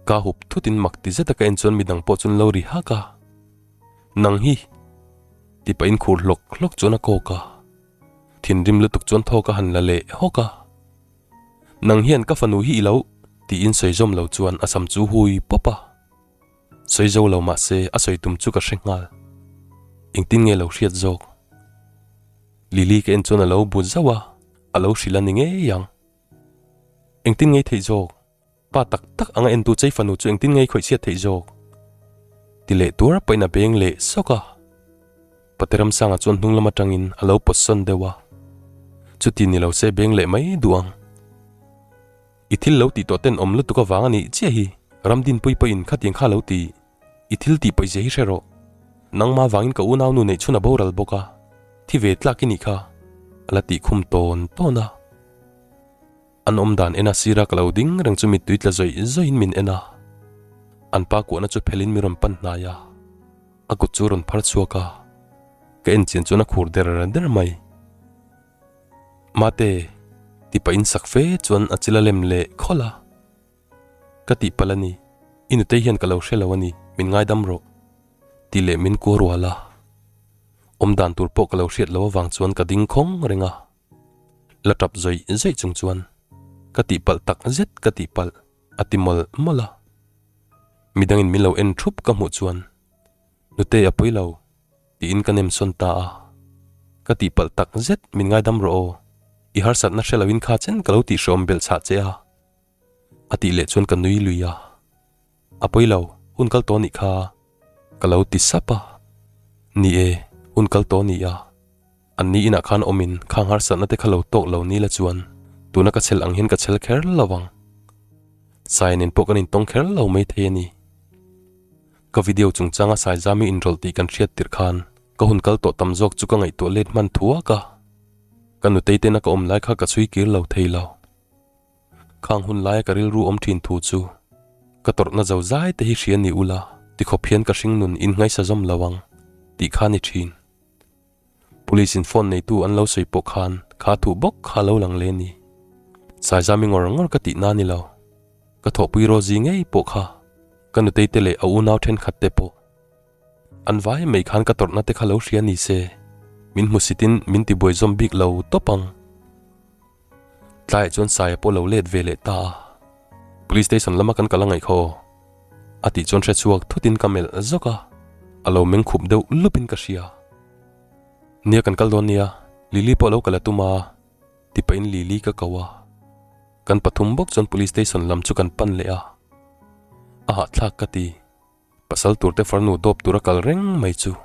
Speaker 1: Ka hup thutin mak ti zeta ka en chuan midang pawh chuan lo ri hak a, Nang hi! ti pahin khur hlawk hlawk chuan a kawk a, thinrim lutuk chuan thawk a han la leh hawk a. Nang hian ka fanu hi i lo tiin sawi zawm lo chuan a sam chu hui pawp a. Sawi zo lo mah se a sawi tum chu ka hre nghal. Engtin nge lo hriat zawk? Lily ka en chuan a lo bu zauh a, a lo hrilh a ni ngei ang. Engtin nge i theih zawk? Pa tak tak anga entu chei fanu chu engtin nge i khawih chhiat theih zawk? Ti leh tur pawhin a beng leh sawk a. Pate Ramsanga chuan hnung lam atangin a lo pawt sawn deuh a. Chuti ni lo se beng leh mai duh ang. I thil lo tih tawh ten awm lutuk avang a nih chiah hi Ramdinpui pawhin khatiang kha lo ti. I thil tih pawih zia hi hre rawh. Nangmah vangin ka unau nu neih chhun a boral bawk a, thi ve tlak i nih kha, a la tih khum tawn tawn a. An awm dan en a sira ka lo ding reng chu mittui tla zawih zawihin min en a. An pa kuahna chu phelhin mi rawn pan hnai a. A kut chu rawn phar chhuak a, ka en chian chuan a khur der der mai. Mate, ti pahin sak fe chuan a chil a lem leh khawlh a. Ka tihpalh a ni, i nutei hian ka lo hre lo a ni, min ngaidam rawh, ti leh min kuah rual a. Awm dan tur pawh ka lo hriat lo avang chuan ka ding khawng reng a. La tap zawih zawih chung chuan, Ka tihpalh tak zet ka tihpalh, a ti mawlh mawlh a. Midangin min lo en thup ka hmuh chuan, Nutei a pawi lo, tiin ka nem sawn ta a. Ka tihpalh tak zet min ngaidam rawh aw, i harsatna hre loin kha chen ka lo tihhrawm belh chhah che a, a tih leh chuan ka nui lui a. A pawi lo, hun kal tawh nih kha, ka lo ti sap a. Ni e, hun kal tawh ni a. An ni inah khan awmin khang harsatna te kha lo tawk lo ni la chuan tuna ka chhel ang hian ka chhel kher lo ang. Sai nen pawh kan intawng kher lo mai thei a ni. Ka video chungchanga Saizami inrawlh tih kan hriat tirh khan ka hun kal tawh tam zawk chu ka ngaihtuah let hman thuak a. Ka nutei tena ka awm lai kha ka chhui kir lo thei lo. Khang hun laia ka rilru awm thin thu chu ka tawrhna zo zai te hi hria ni ula tikhawp hian ka hringnun in ngaisa zawm lo ang tih kha ni thin. Police in phone neitu an lo sawi pawh khan kha thuh bawk kha lo lang le ni. Saizami ngawr ngawr ka tih na ni lo. Ka thawhpui Rosie ngei pawh kha ka nutei te leh a unau thenkhat te pawh an vai mai khan ka tawrhna te kha lo hria ni se min hmusitin min tibuai zawm bik lo tawp ang. Tlaiah chuan Saia pawh lo let ve leh ta a. Police station lama kan kal a ngaih khaw a tih chuan hre chhuak thutin ka melh zawk a, a lo meng khup deuh lupin ka hria. Nia kan kal dawn nia, Lily pawh lo kal a tum a, ti pahin Lily ka ko a. Kan pathum bawk chuan Police Station lam chu kan pan leh a. A hahthlak ka ti. Pasal turte farnu dawp tura kal reng mai chu.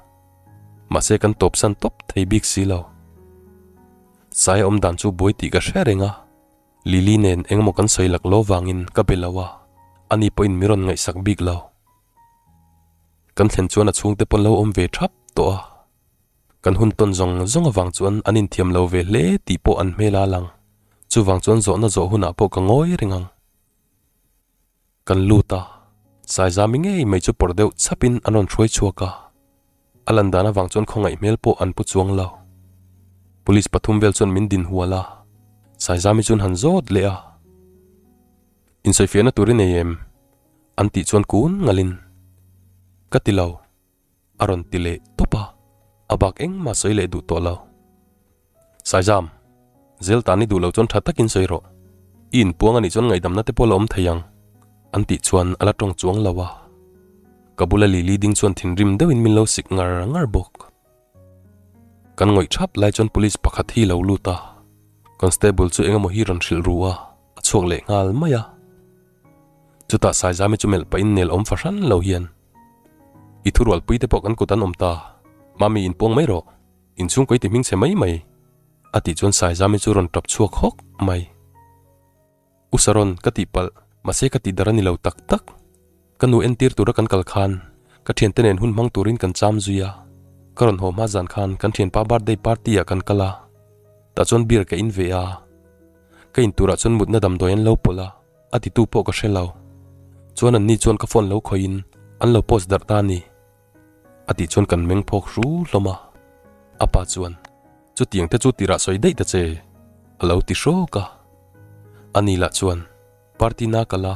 Speaker 1: Mahse kan tawpsan tawp thei bik si lo. Saia awm dan chu buai tih ka hre reng a. Lily nen engemaw kan sawi lak lo vangin ka be lo a, ani pawhin mi rawn ngaihsak bik lo. Kan thlen chuan a chhungte pawn lo awm ve thap tawh a. Kan hun tawn zawng zawng avang chuan an inthiam lo ve hle tih pawh an hmel a lang. Chuvang chuan zawhna zawh hunah pawh ka ngawi reng ang. Kan lut a, Saizami ngei mai chu pawr deuh chhapin an rawn hruai chhuak a, a lan dan avang chuan khawngaih hmel pawh an pu chuang lo. Police pathum vel chuan min din hual a, Saizami chuan han zawt leh a. Insawifiahna tur i nei em? An tih chuan kun ngalin, Ka ti lo. A rawn ti leh tawp a, a bak engmah sawi leh duh tawh lo. Saizam, zel tan i duh lo chuan tha takin sawi rawh. I inpuang anih chuan ngaihdamna te pawh la awm thei ang, an tih chuan a la tawng chuang lo a. Ka bula Lily ding chuan thinrim deuhin min lo sik ngar ngar bawk. Kan ngawih thap lai chuan police pakhat hi lo lut a, constable chu engemaw hi rawn hrilh ru a, a chhuak leh nghal mai a. Chutah Saizami chu melh pahin nel awm fahran lo hian, I thurualpui te pawh kan kut an awm ta, Mami inpuang mai rawh, inchhungkaw i ti hming chhe mai mai, a tih chuan Saizami chu rawn tap chhuak hawk mai. U Saron, ka tihpalh, mahse ka tih dar a ni lo tak tak. Ka nu entir tura kan kal khan, ka thiante nen hun hmang turin kan cham zui a. Ka rawn haw hma zan khan kan thianpa birthday party ah kan kal a, tah chuan beer ka in ve a. Ka in turah chuan mutna damdawi an lo pawlh a, a titu pawh ka hre lo. Chuan anni chuan ka phone lo khawihin an lo post darh ta a ni. A tih chuan kan meng phawk hru hlawm a. A pa chuan, Chutiang te chu tirah sawi daih ta che, a lo ti hrawk a. Ani lah chuan, Party na kal a,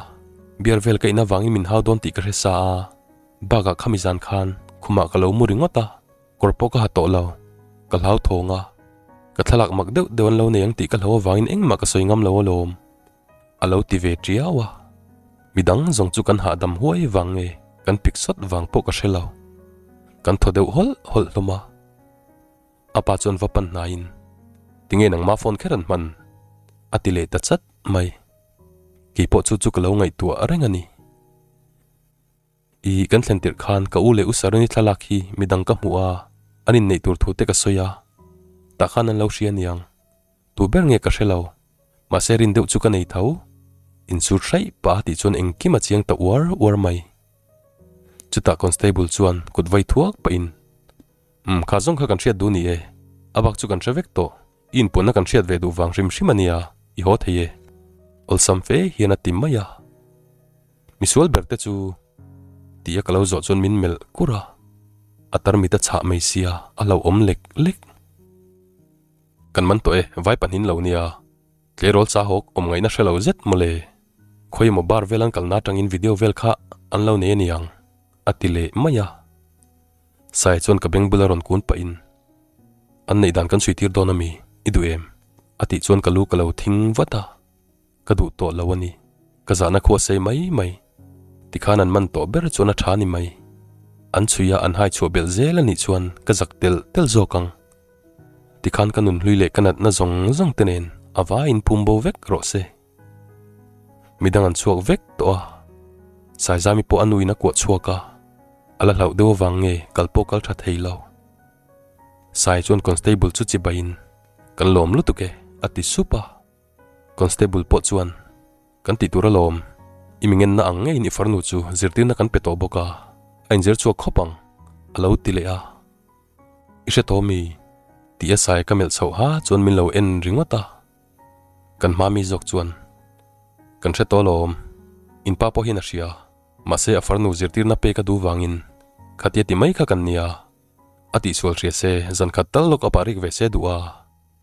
Speaker 1: beer vel ka in avangin min hau dawn tih ka hre sa a, bakah khami zan khan khumah ka lo mu ringawt a, kawr pawh ka ha tawh lo, ka hlau thawng a, ka thlalak mak deuh deuh an lo nei ang tih ka hlau avangin engmah ka sawi ngam lo alawm, a lo ti ve tiau a. Midang zawng chu kan hahdam huai vang nge kan pik sawt vang pawh ka hre lo. Kan thaw deuh hawlh hawlh hlawm a. A pa chuan va pan hnaiin, Tinge nangma phone kher an hman? a ti leh ta chat mai. Keipawh chu chu ka lo ngaihtuah reng a ni. I kan thlen tirh khan ka u leh u Saroni thlalak hi midang ka hmuh a, an inneih tur thu te ka sawi a, tah khan an lo hria niang. Tu ber nge ka hre lo, mahse rin deuh chu ka nei tho. Insur hraih pah a tih chuan engkim a chiang ta uar uar mai. Chutah constable chuan kut vai thuak pahin, Umm, kha zawng kha kan hriat duh ni e, a bak chu kan hre vek tawh, i inpuanna kan hriat ve duh vang hrim hrim a nia, i haw thei e. Awlsam fe hian a ti mai a. Misual ber te chu tih a ka lo zawh chuan min melh kur a, a tarmit a chhah mai sia, a hlauhawm lek lek. Kan man tawh e, vai pahnin lo nia, tleirawl cha hawk awm ngaihna hre lo zet mawle, khawi emaw bar vel an kalna atangin video vel kha an lo nei a niang, a ti leh mai a. Sai chuan ka beng bula rawn kun pahin, An neih dan kan chhui tir dawn ami, i duh em? a tih chuan ka lu ka lo thing vat a, ka duh tawh lo a ni, ka zahna khu a sei mai mai. Tikhan an man tawh ber chuan a tha ni mai. An chhui a an hai chhuah belh zel a nih chuan ka zak tel tel zawk ang. Tikhan ka nunhlui leh ka natna zawng zawng te nen a vaiin phum bo vek rawh se. Midang an chhuak vek tawh a, Saizami pawh a nuin a kuah chhuak a, a la hlauh deuh avang nge kal pawh kal tha thei lo. Sai chuan constable chu chibaiin, Kan lawm lutuk e, a ti sup a. Constable pawh chuan, Kan tih tur alawm, i mi ngenna ang ngeiin i farnu chu zirtirna kan pe tawh bawk a, a inzir chhuak khawp ang, a lo ti leh a. I hre tawh mi? tih a Sai ka melh chhoh ha chuan min lo en ringawt a. Kan hma mi zawk chuan, Kan hre tawh alawm, in pa pawh hian a hria, mahse a farnu zirtirna pek a duh vangin khatia ti mai kha kan nia, a tihsual hria se zan khat tal lawk up ah rik ve se duh a,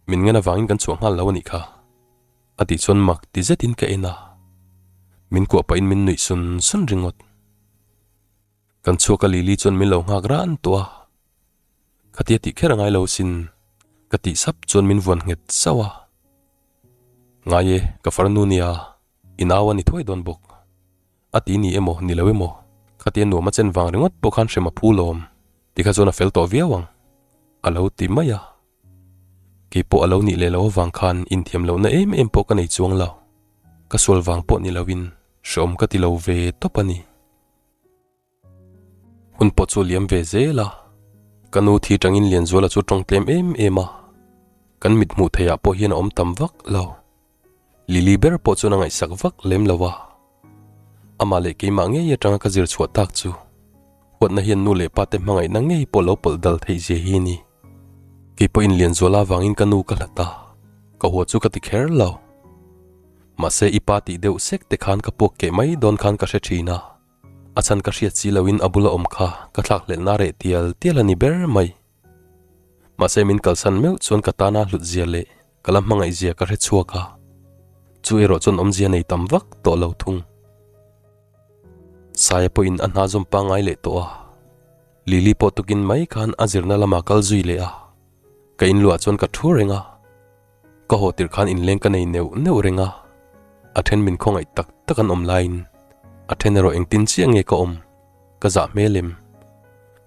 Speaker 1: min ngen avangin kan chhuah nghal lo a nih kha, a tih chuan mak ti zetin ka en a, min kuah pahin min nuih sun sun ringawt. Kan chhuak a Lily chuan min lo nghak ran tawh a, Khatia tih kher a ngai lo sin, ka tih sap chuan min vuan nghet sauh a. Ngai e, ka farnu nia, i nau a ni thuai dawn bawk. A ti ni emaw, ni lo emaw, khatia nuam a chen vang ringawt pawh khan hrem a phu lawm, tikha chuan a fel tawh viau ang. A lo ti mai a. Kei pawh a lo nih leh loh avang khan inthiam lohna em em pawh ka nei chuang lo. Ka sual vang pawh ni loin hreawm ka ti lo ve tawp a ni. Hun pawh chu liam ve zel a, ka nu thi tangin Lianzuala chu tawng tlem em em a, kan mit hmuh theihah pawh hian a awm tam vak lo. Lily ber pawh chuan a ngaihsak vak lem lo a, amah leh keimah ngei atanga ka zir chhuah tak chu huatna hian nu leh pa te hmangaihna ngei pawh lo pawlh dal theih zia hi a ni. Kei pawhin Lianzuala avangin ka nu ka hlat a, ka hua chu ka ti kher lo. Mahse i pa tih deuh sek te khan ka puak keh mai dawn khan ka hre thin a, a chhan ka hriat si loin a bula awm kha ka thlakhlelhna reh tial tial a ni ber mai. Mahse min kalsan meuh chuan ka tana hlut zia leh ka la hmangaih zia ka hre chhuak a, chu erawh chuan awmzia nei tam vak tawh lo thung. Saia pawhin a hna zawm pangngai leh tawh a, Lily pawh tukin mai khan a zirna lamah kal zui leh a, ka inluah chuan ka thu reng a, ka haw tirh khan inleng ka nei neuh neuh reng a, a then min khawngaih tak tak an awm laiin a then erawh engtin chiah nge ka awm? Ka zah hmel em?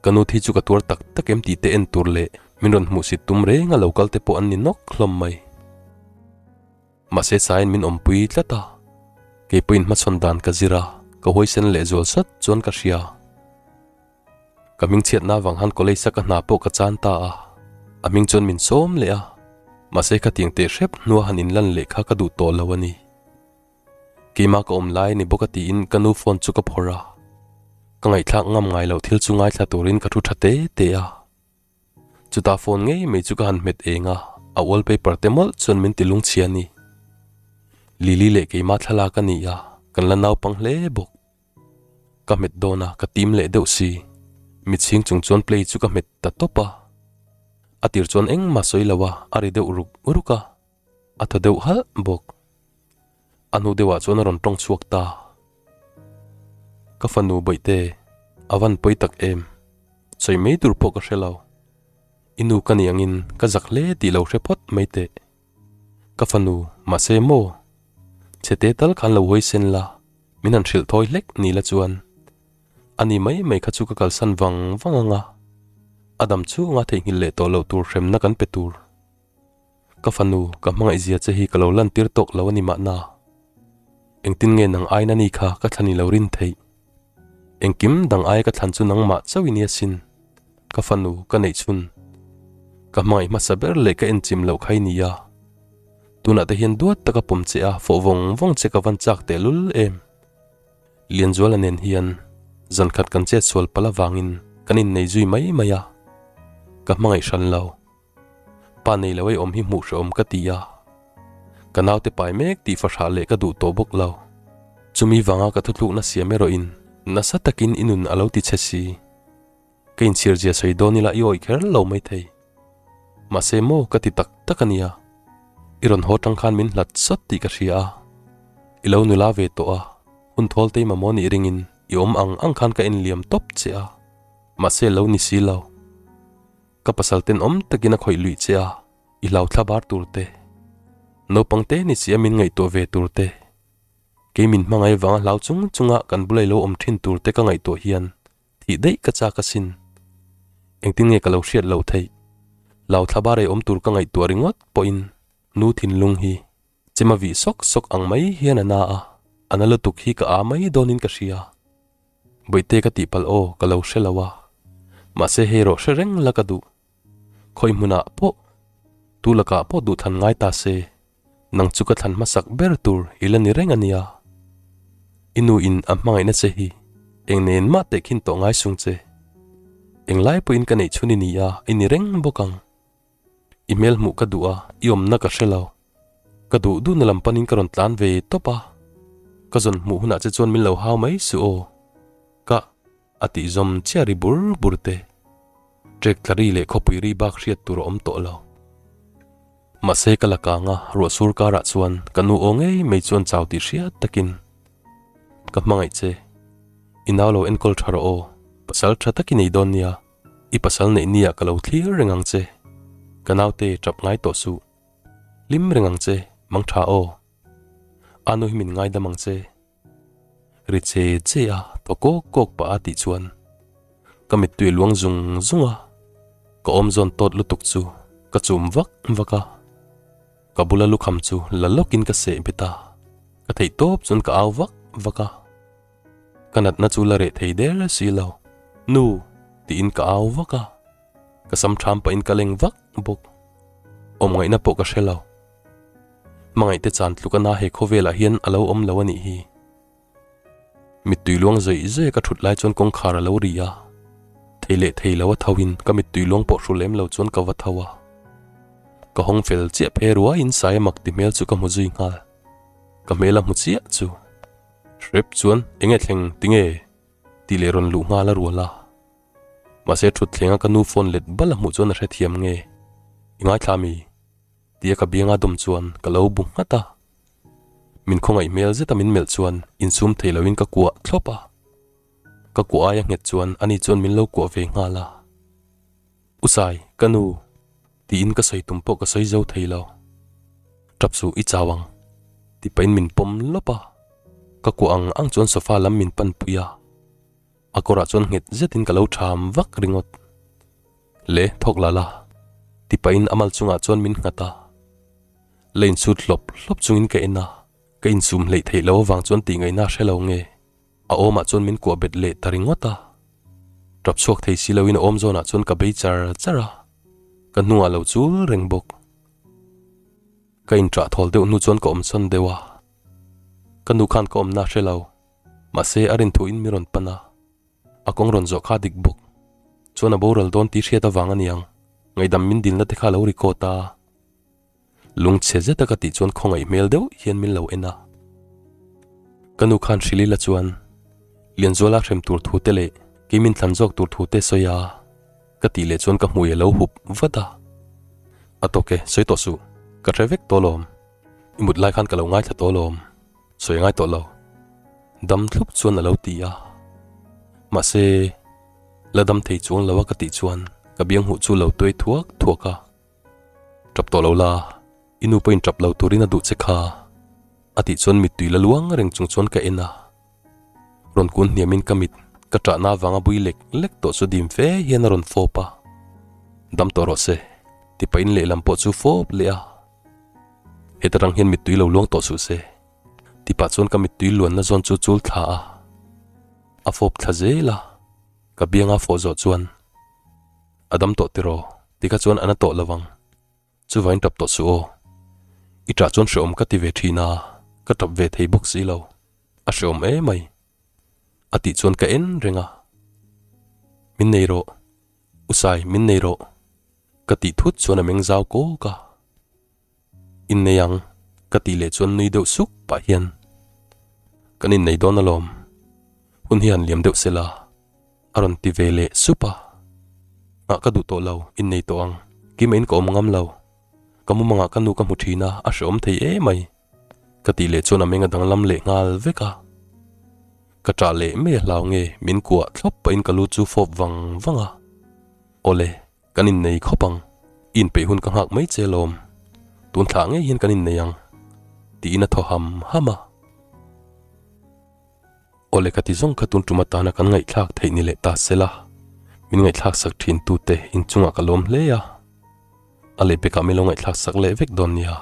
Speaker 1: Ka nu thi chu ka tuar tak tak em tih te en tur leh min rawn hmuhsit tum reng a lo kal te pawh an ni nawk hlawm mai. Mahse Saiin min awmpui tlat a, kei pawhin hmachhawn dan ka zir a, ka huaisen leh zual sat chuan ka hria. Ka hming chhiatna avang han college a ka hna pawh ka chan ta a, a hming chuan min sawm leh a, mahse khatiang teh hrep hnua han inlan leh kha ka duh tawh lo a ni. Keimah ka awm lai a ni bawk a tiin ka nu phone chu ka phawrh a, ka ngaihthlak ngam ngai loh thil chu ngaithla turin ka thu tha te te a. Chutah phone ngei mai chu ka han hmet eng a, a wallpaper te mawlh chuan min ti lungchhia a ni. Lily leh keimah thlalak a ni a, kan la naupang hle bawk. Ka hmet dawn a, ka tim leh deuh si. Mitchhing chung chuan play chu ka hmet ta tawp a. A tir chuan engmah sawi lo a, a ri deuh ruk ruk a. A thaw deuh halh bawk. A hnu deuhah chuan a rawn tawng chhuak ta. Ka fanu Bawihte, a van pawi tak em? Sawi mai tur pawh ka hre lo. I nu ka ni angin ka zak hle tih lo hre phawt mai teh. Ka fanu, mahse maw? Chhete tal khan lo huaisen la, min han hrilh thawi hlek ni la chuan. A ni mai mai kha chu ka kalsan vang vang ang a. A dam chhunga theihnghilh leh tawh loh tur hremna kan pe tur. Ka fanu, ka hmangaih zia che hi ka lo lantir tawk lo a ni mahna. Engtin nge nang aina ni kha ka thlan i lo rin theih? Engkim dang aia ka thlan chu nangmah chauh i nia sin. Ka fanu, ka neih chhun. Ka hmangaih hmasa ber leh ka enchim loh kha i ni a. Tunah te hian duat taka pawm che a, fawh vawng vawng che ka van chak tehlul em. Lianzuala nen hian zan khat kan chet sual palh avangin kan innei zui mai mai a, ka hmangaih hran lo. Pa nei lo ei awm hi hmuh hrehawm ka ti a, ka naute pai mek tih fahrah leh ka duh tawh bawk lo. Chumi vanga ka thutlukna siam erawhin nasa takin i nun a lo ti che si. Ka inchhir zia sawi dawn ila i awih kher lo maithei. Mahse maw ka ti tak tak a nia, i rawn haw tang khan min hlat sawt tih ka hria a, i lo nula ve tawh a, hun thawl te i mamawh nih ringin i awm ang ang khan ka enliam tawp che a, mahse lo ni si lo. Ka pasal tenawm takin a khawih luih che a, i hlau thla bar tur te, naupang te ni si a min ngaihtuah ve tur te, kei min hmangaih vanga hlau chung chunga kan bula i lo awm thin tur te ka ngaihtuah hian thih daih ka chak asin. Engtin nge ka lo hriat loh theih? Hlau thla bar ei awm tur ka ngaihtuah ringawt pawhin nu thinlung hi chema vih sawk sawk ang mai hian a na a, a na lutuk hi ka aa mai dawnin ka hria. Bawihte ka tihpalh aw ka lo hre lo a, mahse hei rawh hre reng la ka duh. Khawi hmunah pawh, tu lakah pawh duh thlan ngai ta se, nang chu ka thlan hmasak ber tur i la ni reng a nia. I nu in a hmangaihna che hi eng nen mah tehkhin tawh ngai sung che. Englai pawhin ka neih chhun i ni a, i ni reng bawk ang. I hmel hmuh ka duh a, i awmna ka hre lo. Ka duh duhna lam panin ka rawn tlan ve tawp a, ka zawn hmuh hunah che chuan min lo hau mai suh aw. Ka a tih zawm chiah ri bur bur te. Trek tla ri leh khawpui ri bak hriat tur a awm tawh lo. Mahse ka la kang a, ruah sur karah chuan ka nu aw ngei mai chuan chau tih hriat takin ka hmangaih che. I nau lo enkawl tha rawh aw, pasal tha takin ei dawn nia. I pasal neih nia ka lo thlir reng ang che. Ka naute tap ngai tawh suh. Hlim reng ang che, mang tha aw. A nu hi min ngaidam ang che. Ri che che a, thaw kawk kawk pah a tih chuan ka mittui a luang zung zung a. Ka awm zawn tawt lutuk chu ka chum vak vak a, ka bula lukham chu la lawkin ka seh bet a, ka theih tawp chuan ka au vak vak a. Ka natna chu la reh thei der si lo, Nu! tiin ka au vak a, ka sam ṭham pahin ka leng vak bawk. Awm ngaihna pawh ka hre lo. Hmangaihte chan tluk a na he khawvelah hian a lo awm lo a nih hi. Mittui luang zawih zawih a ka thut lai chuan kawngkhar a lo ri a, thei leh thei lo a tho in ka mittui luang pawh hru lem lo chuan ka va tho a. Ka hawng fel chiah phe ruaiin Saia mak ti hmel chu ka hmu zui nghal. Ka hmel a hmu chiah chu. Hrep chuan enge thleng tinge? tih leh rawn luh nghal a rual a. Mahse thut thlenga ka nu phone let bal a hmuh chuan a hrethiam nge? I ngaithla mi? Tia ka bianga dawm chuan ka lo bu nghat a. Min khawngaih hmel zeta min melh chuan insum thei loin ka kuah thlawp a. Ka kuah aia nghet chuan ani chuan min lo kuah ve nghal a. U Sai, ka nu, tiin ka sawi tum pawh ka sawi zo thei lo. Tap suh i chau ang, ti pahin min pawm lawp a. Ka kuah ang ang chuan sofa lam min pan pui a. A kawrah chuan nghet zetin ka lo ṭham vak ringawt. Le, thawk la la, ti pahin a mal chungah chuan min nghat a. La insut hlawp hlawp chungin ka en a, ka insum hleih theih loh avang chuan tih ngaihna hre lo nge. A awmah chuan min kuah bet leh ta ringawt a. Tap chhuak thei si loin a awm zawnah chuan ka bei char char a, ka hnungah lo chul reng bawk. Ka inṭah thawl deuh hnu chuan ka awmsawn deuh a, ka nu khan ka awmna hre lo, mahse a rinthuin mi rawn pan a. A kawng rawn zawh kha dik bawk. Chuan a boral dawn tih hriat avang a niang. Ngaihdam min dilna te kha lo record a. Lungchhe zeta ka tih chuan khawngaih hmel deuh hian min lo en a. Ka nu khan Hrilila chuan Lianzuala hrem tur thu te leh kei min thlan zawk tur thu te sawi a. Ka tih leh chuan ka hmui a lo hup vat a. A tawk e, sawi tawh suh. Ka hre vek tawh lawm. I mut lai khan ka lo ngaithla tawh lawm. Sawi ngai tawh lo. Dam thlup chuan a lo ti a. Mahse, la dam thei chuang lo a ka tih chuan ka biang huh chu lo tuai thuak thuak a. Tap tawh lo la, i nu pawhin tap lo turin a duh che kha. A tih chuan mittui la luang reng chung chuan ka en a. Rawn kun hniamin ka mit ka ṭahna avanga bui lek lek tawh chu dim fe hian a rawn fawp a. Dam tawh rawh se, ti pahin lehlam pawh chu fawp leh a. Heta rang hian mittui lo luang tawh suh se. Ti pah chuan ka mittui luanna zawn chu chul thla a, a fawp thla zel a, ka bianga fawh zawh chuan a dam tawh tiraw ti kha chuan a na tawh lo ang, chuvain tap tawh suh aw. I ṭah chuan hreawm ka ti ve ṭhin a, ka tap ve thei bawk si lo, a hreawm emai. A tih chuan ka en reng a, Min nei rawh, U Sai, min nei rawh. Ka tih thut chuan a meng zau kawk a. Innei ang, ka tih leh chuan nui deuh suk pah hian, Kan innei dawn alawm, hun hi han liam deuh sela, a rawn ti ve leh sup a. Nghah ka duh tawh lo, innei tawh ang, keimah in ka awm ngam lo. Ka mumangah ka nu ka hmu thin a, a hrehawm thei emai, ka tih leh chuan a meng a danglam leh nghal vek a. Ka ṭah leh mai a hlau nge min kuah thlawp pahin ka lu chu fawp vang vang a. Awle. Kan innei khawp ang, i inpeih hun ka nghak mai che lawm, tun thlah ngei hian kan innei ang, tiin a thaw ham ham a. Awle ka ti zawng kha tun tum atana kan ngaihthlak theih ni leh ta sela, min ngaihthlak sak thin tute inchungah ka lawm hle a, a lehpekah min lo ngaihthlak sak leh vek dawn nia.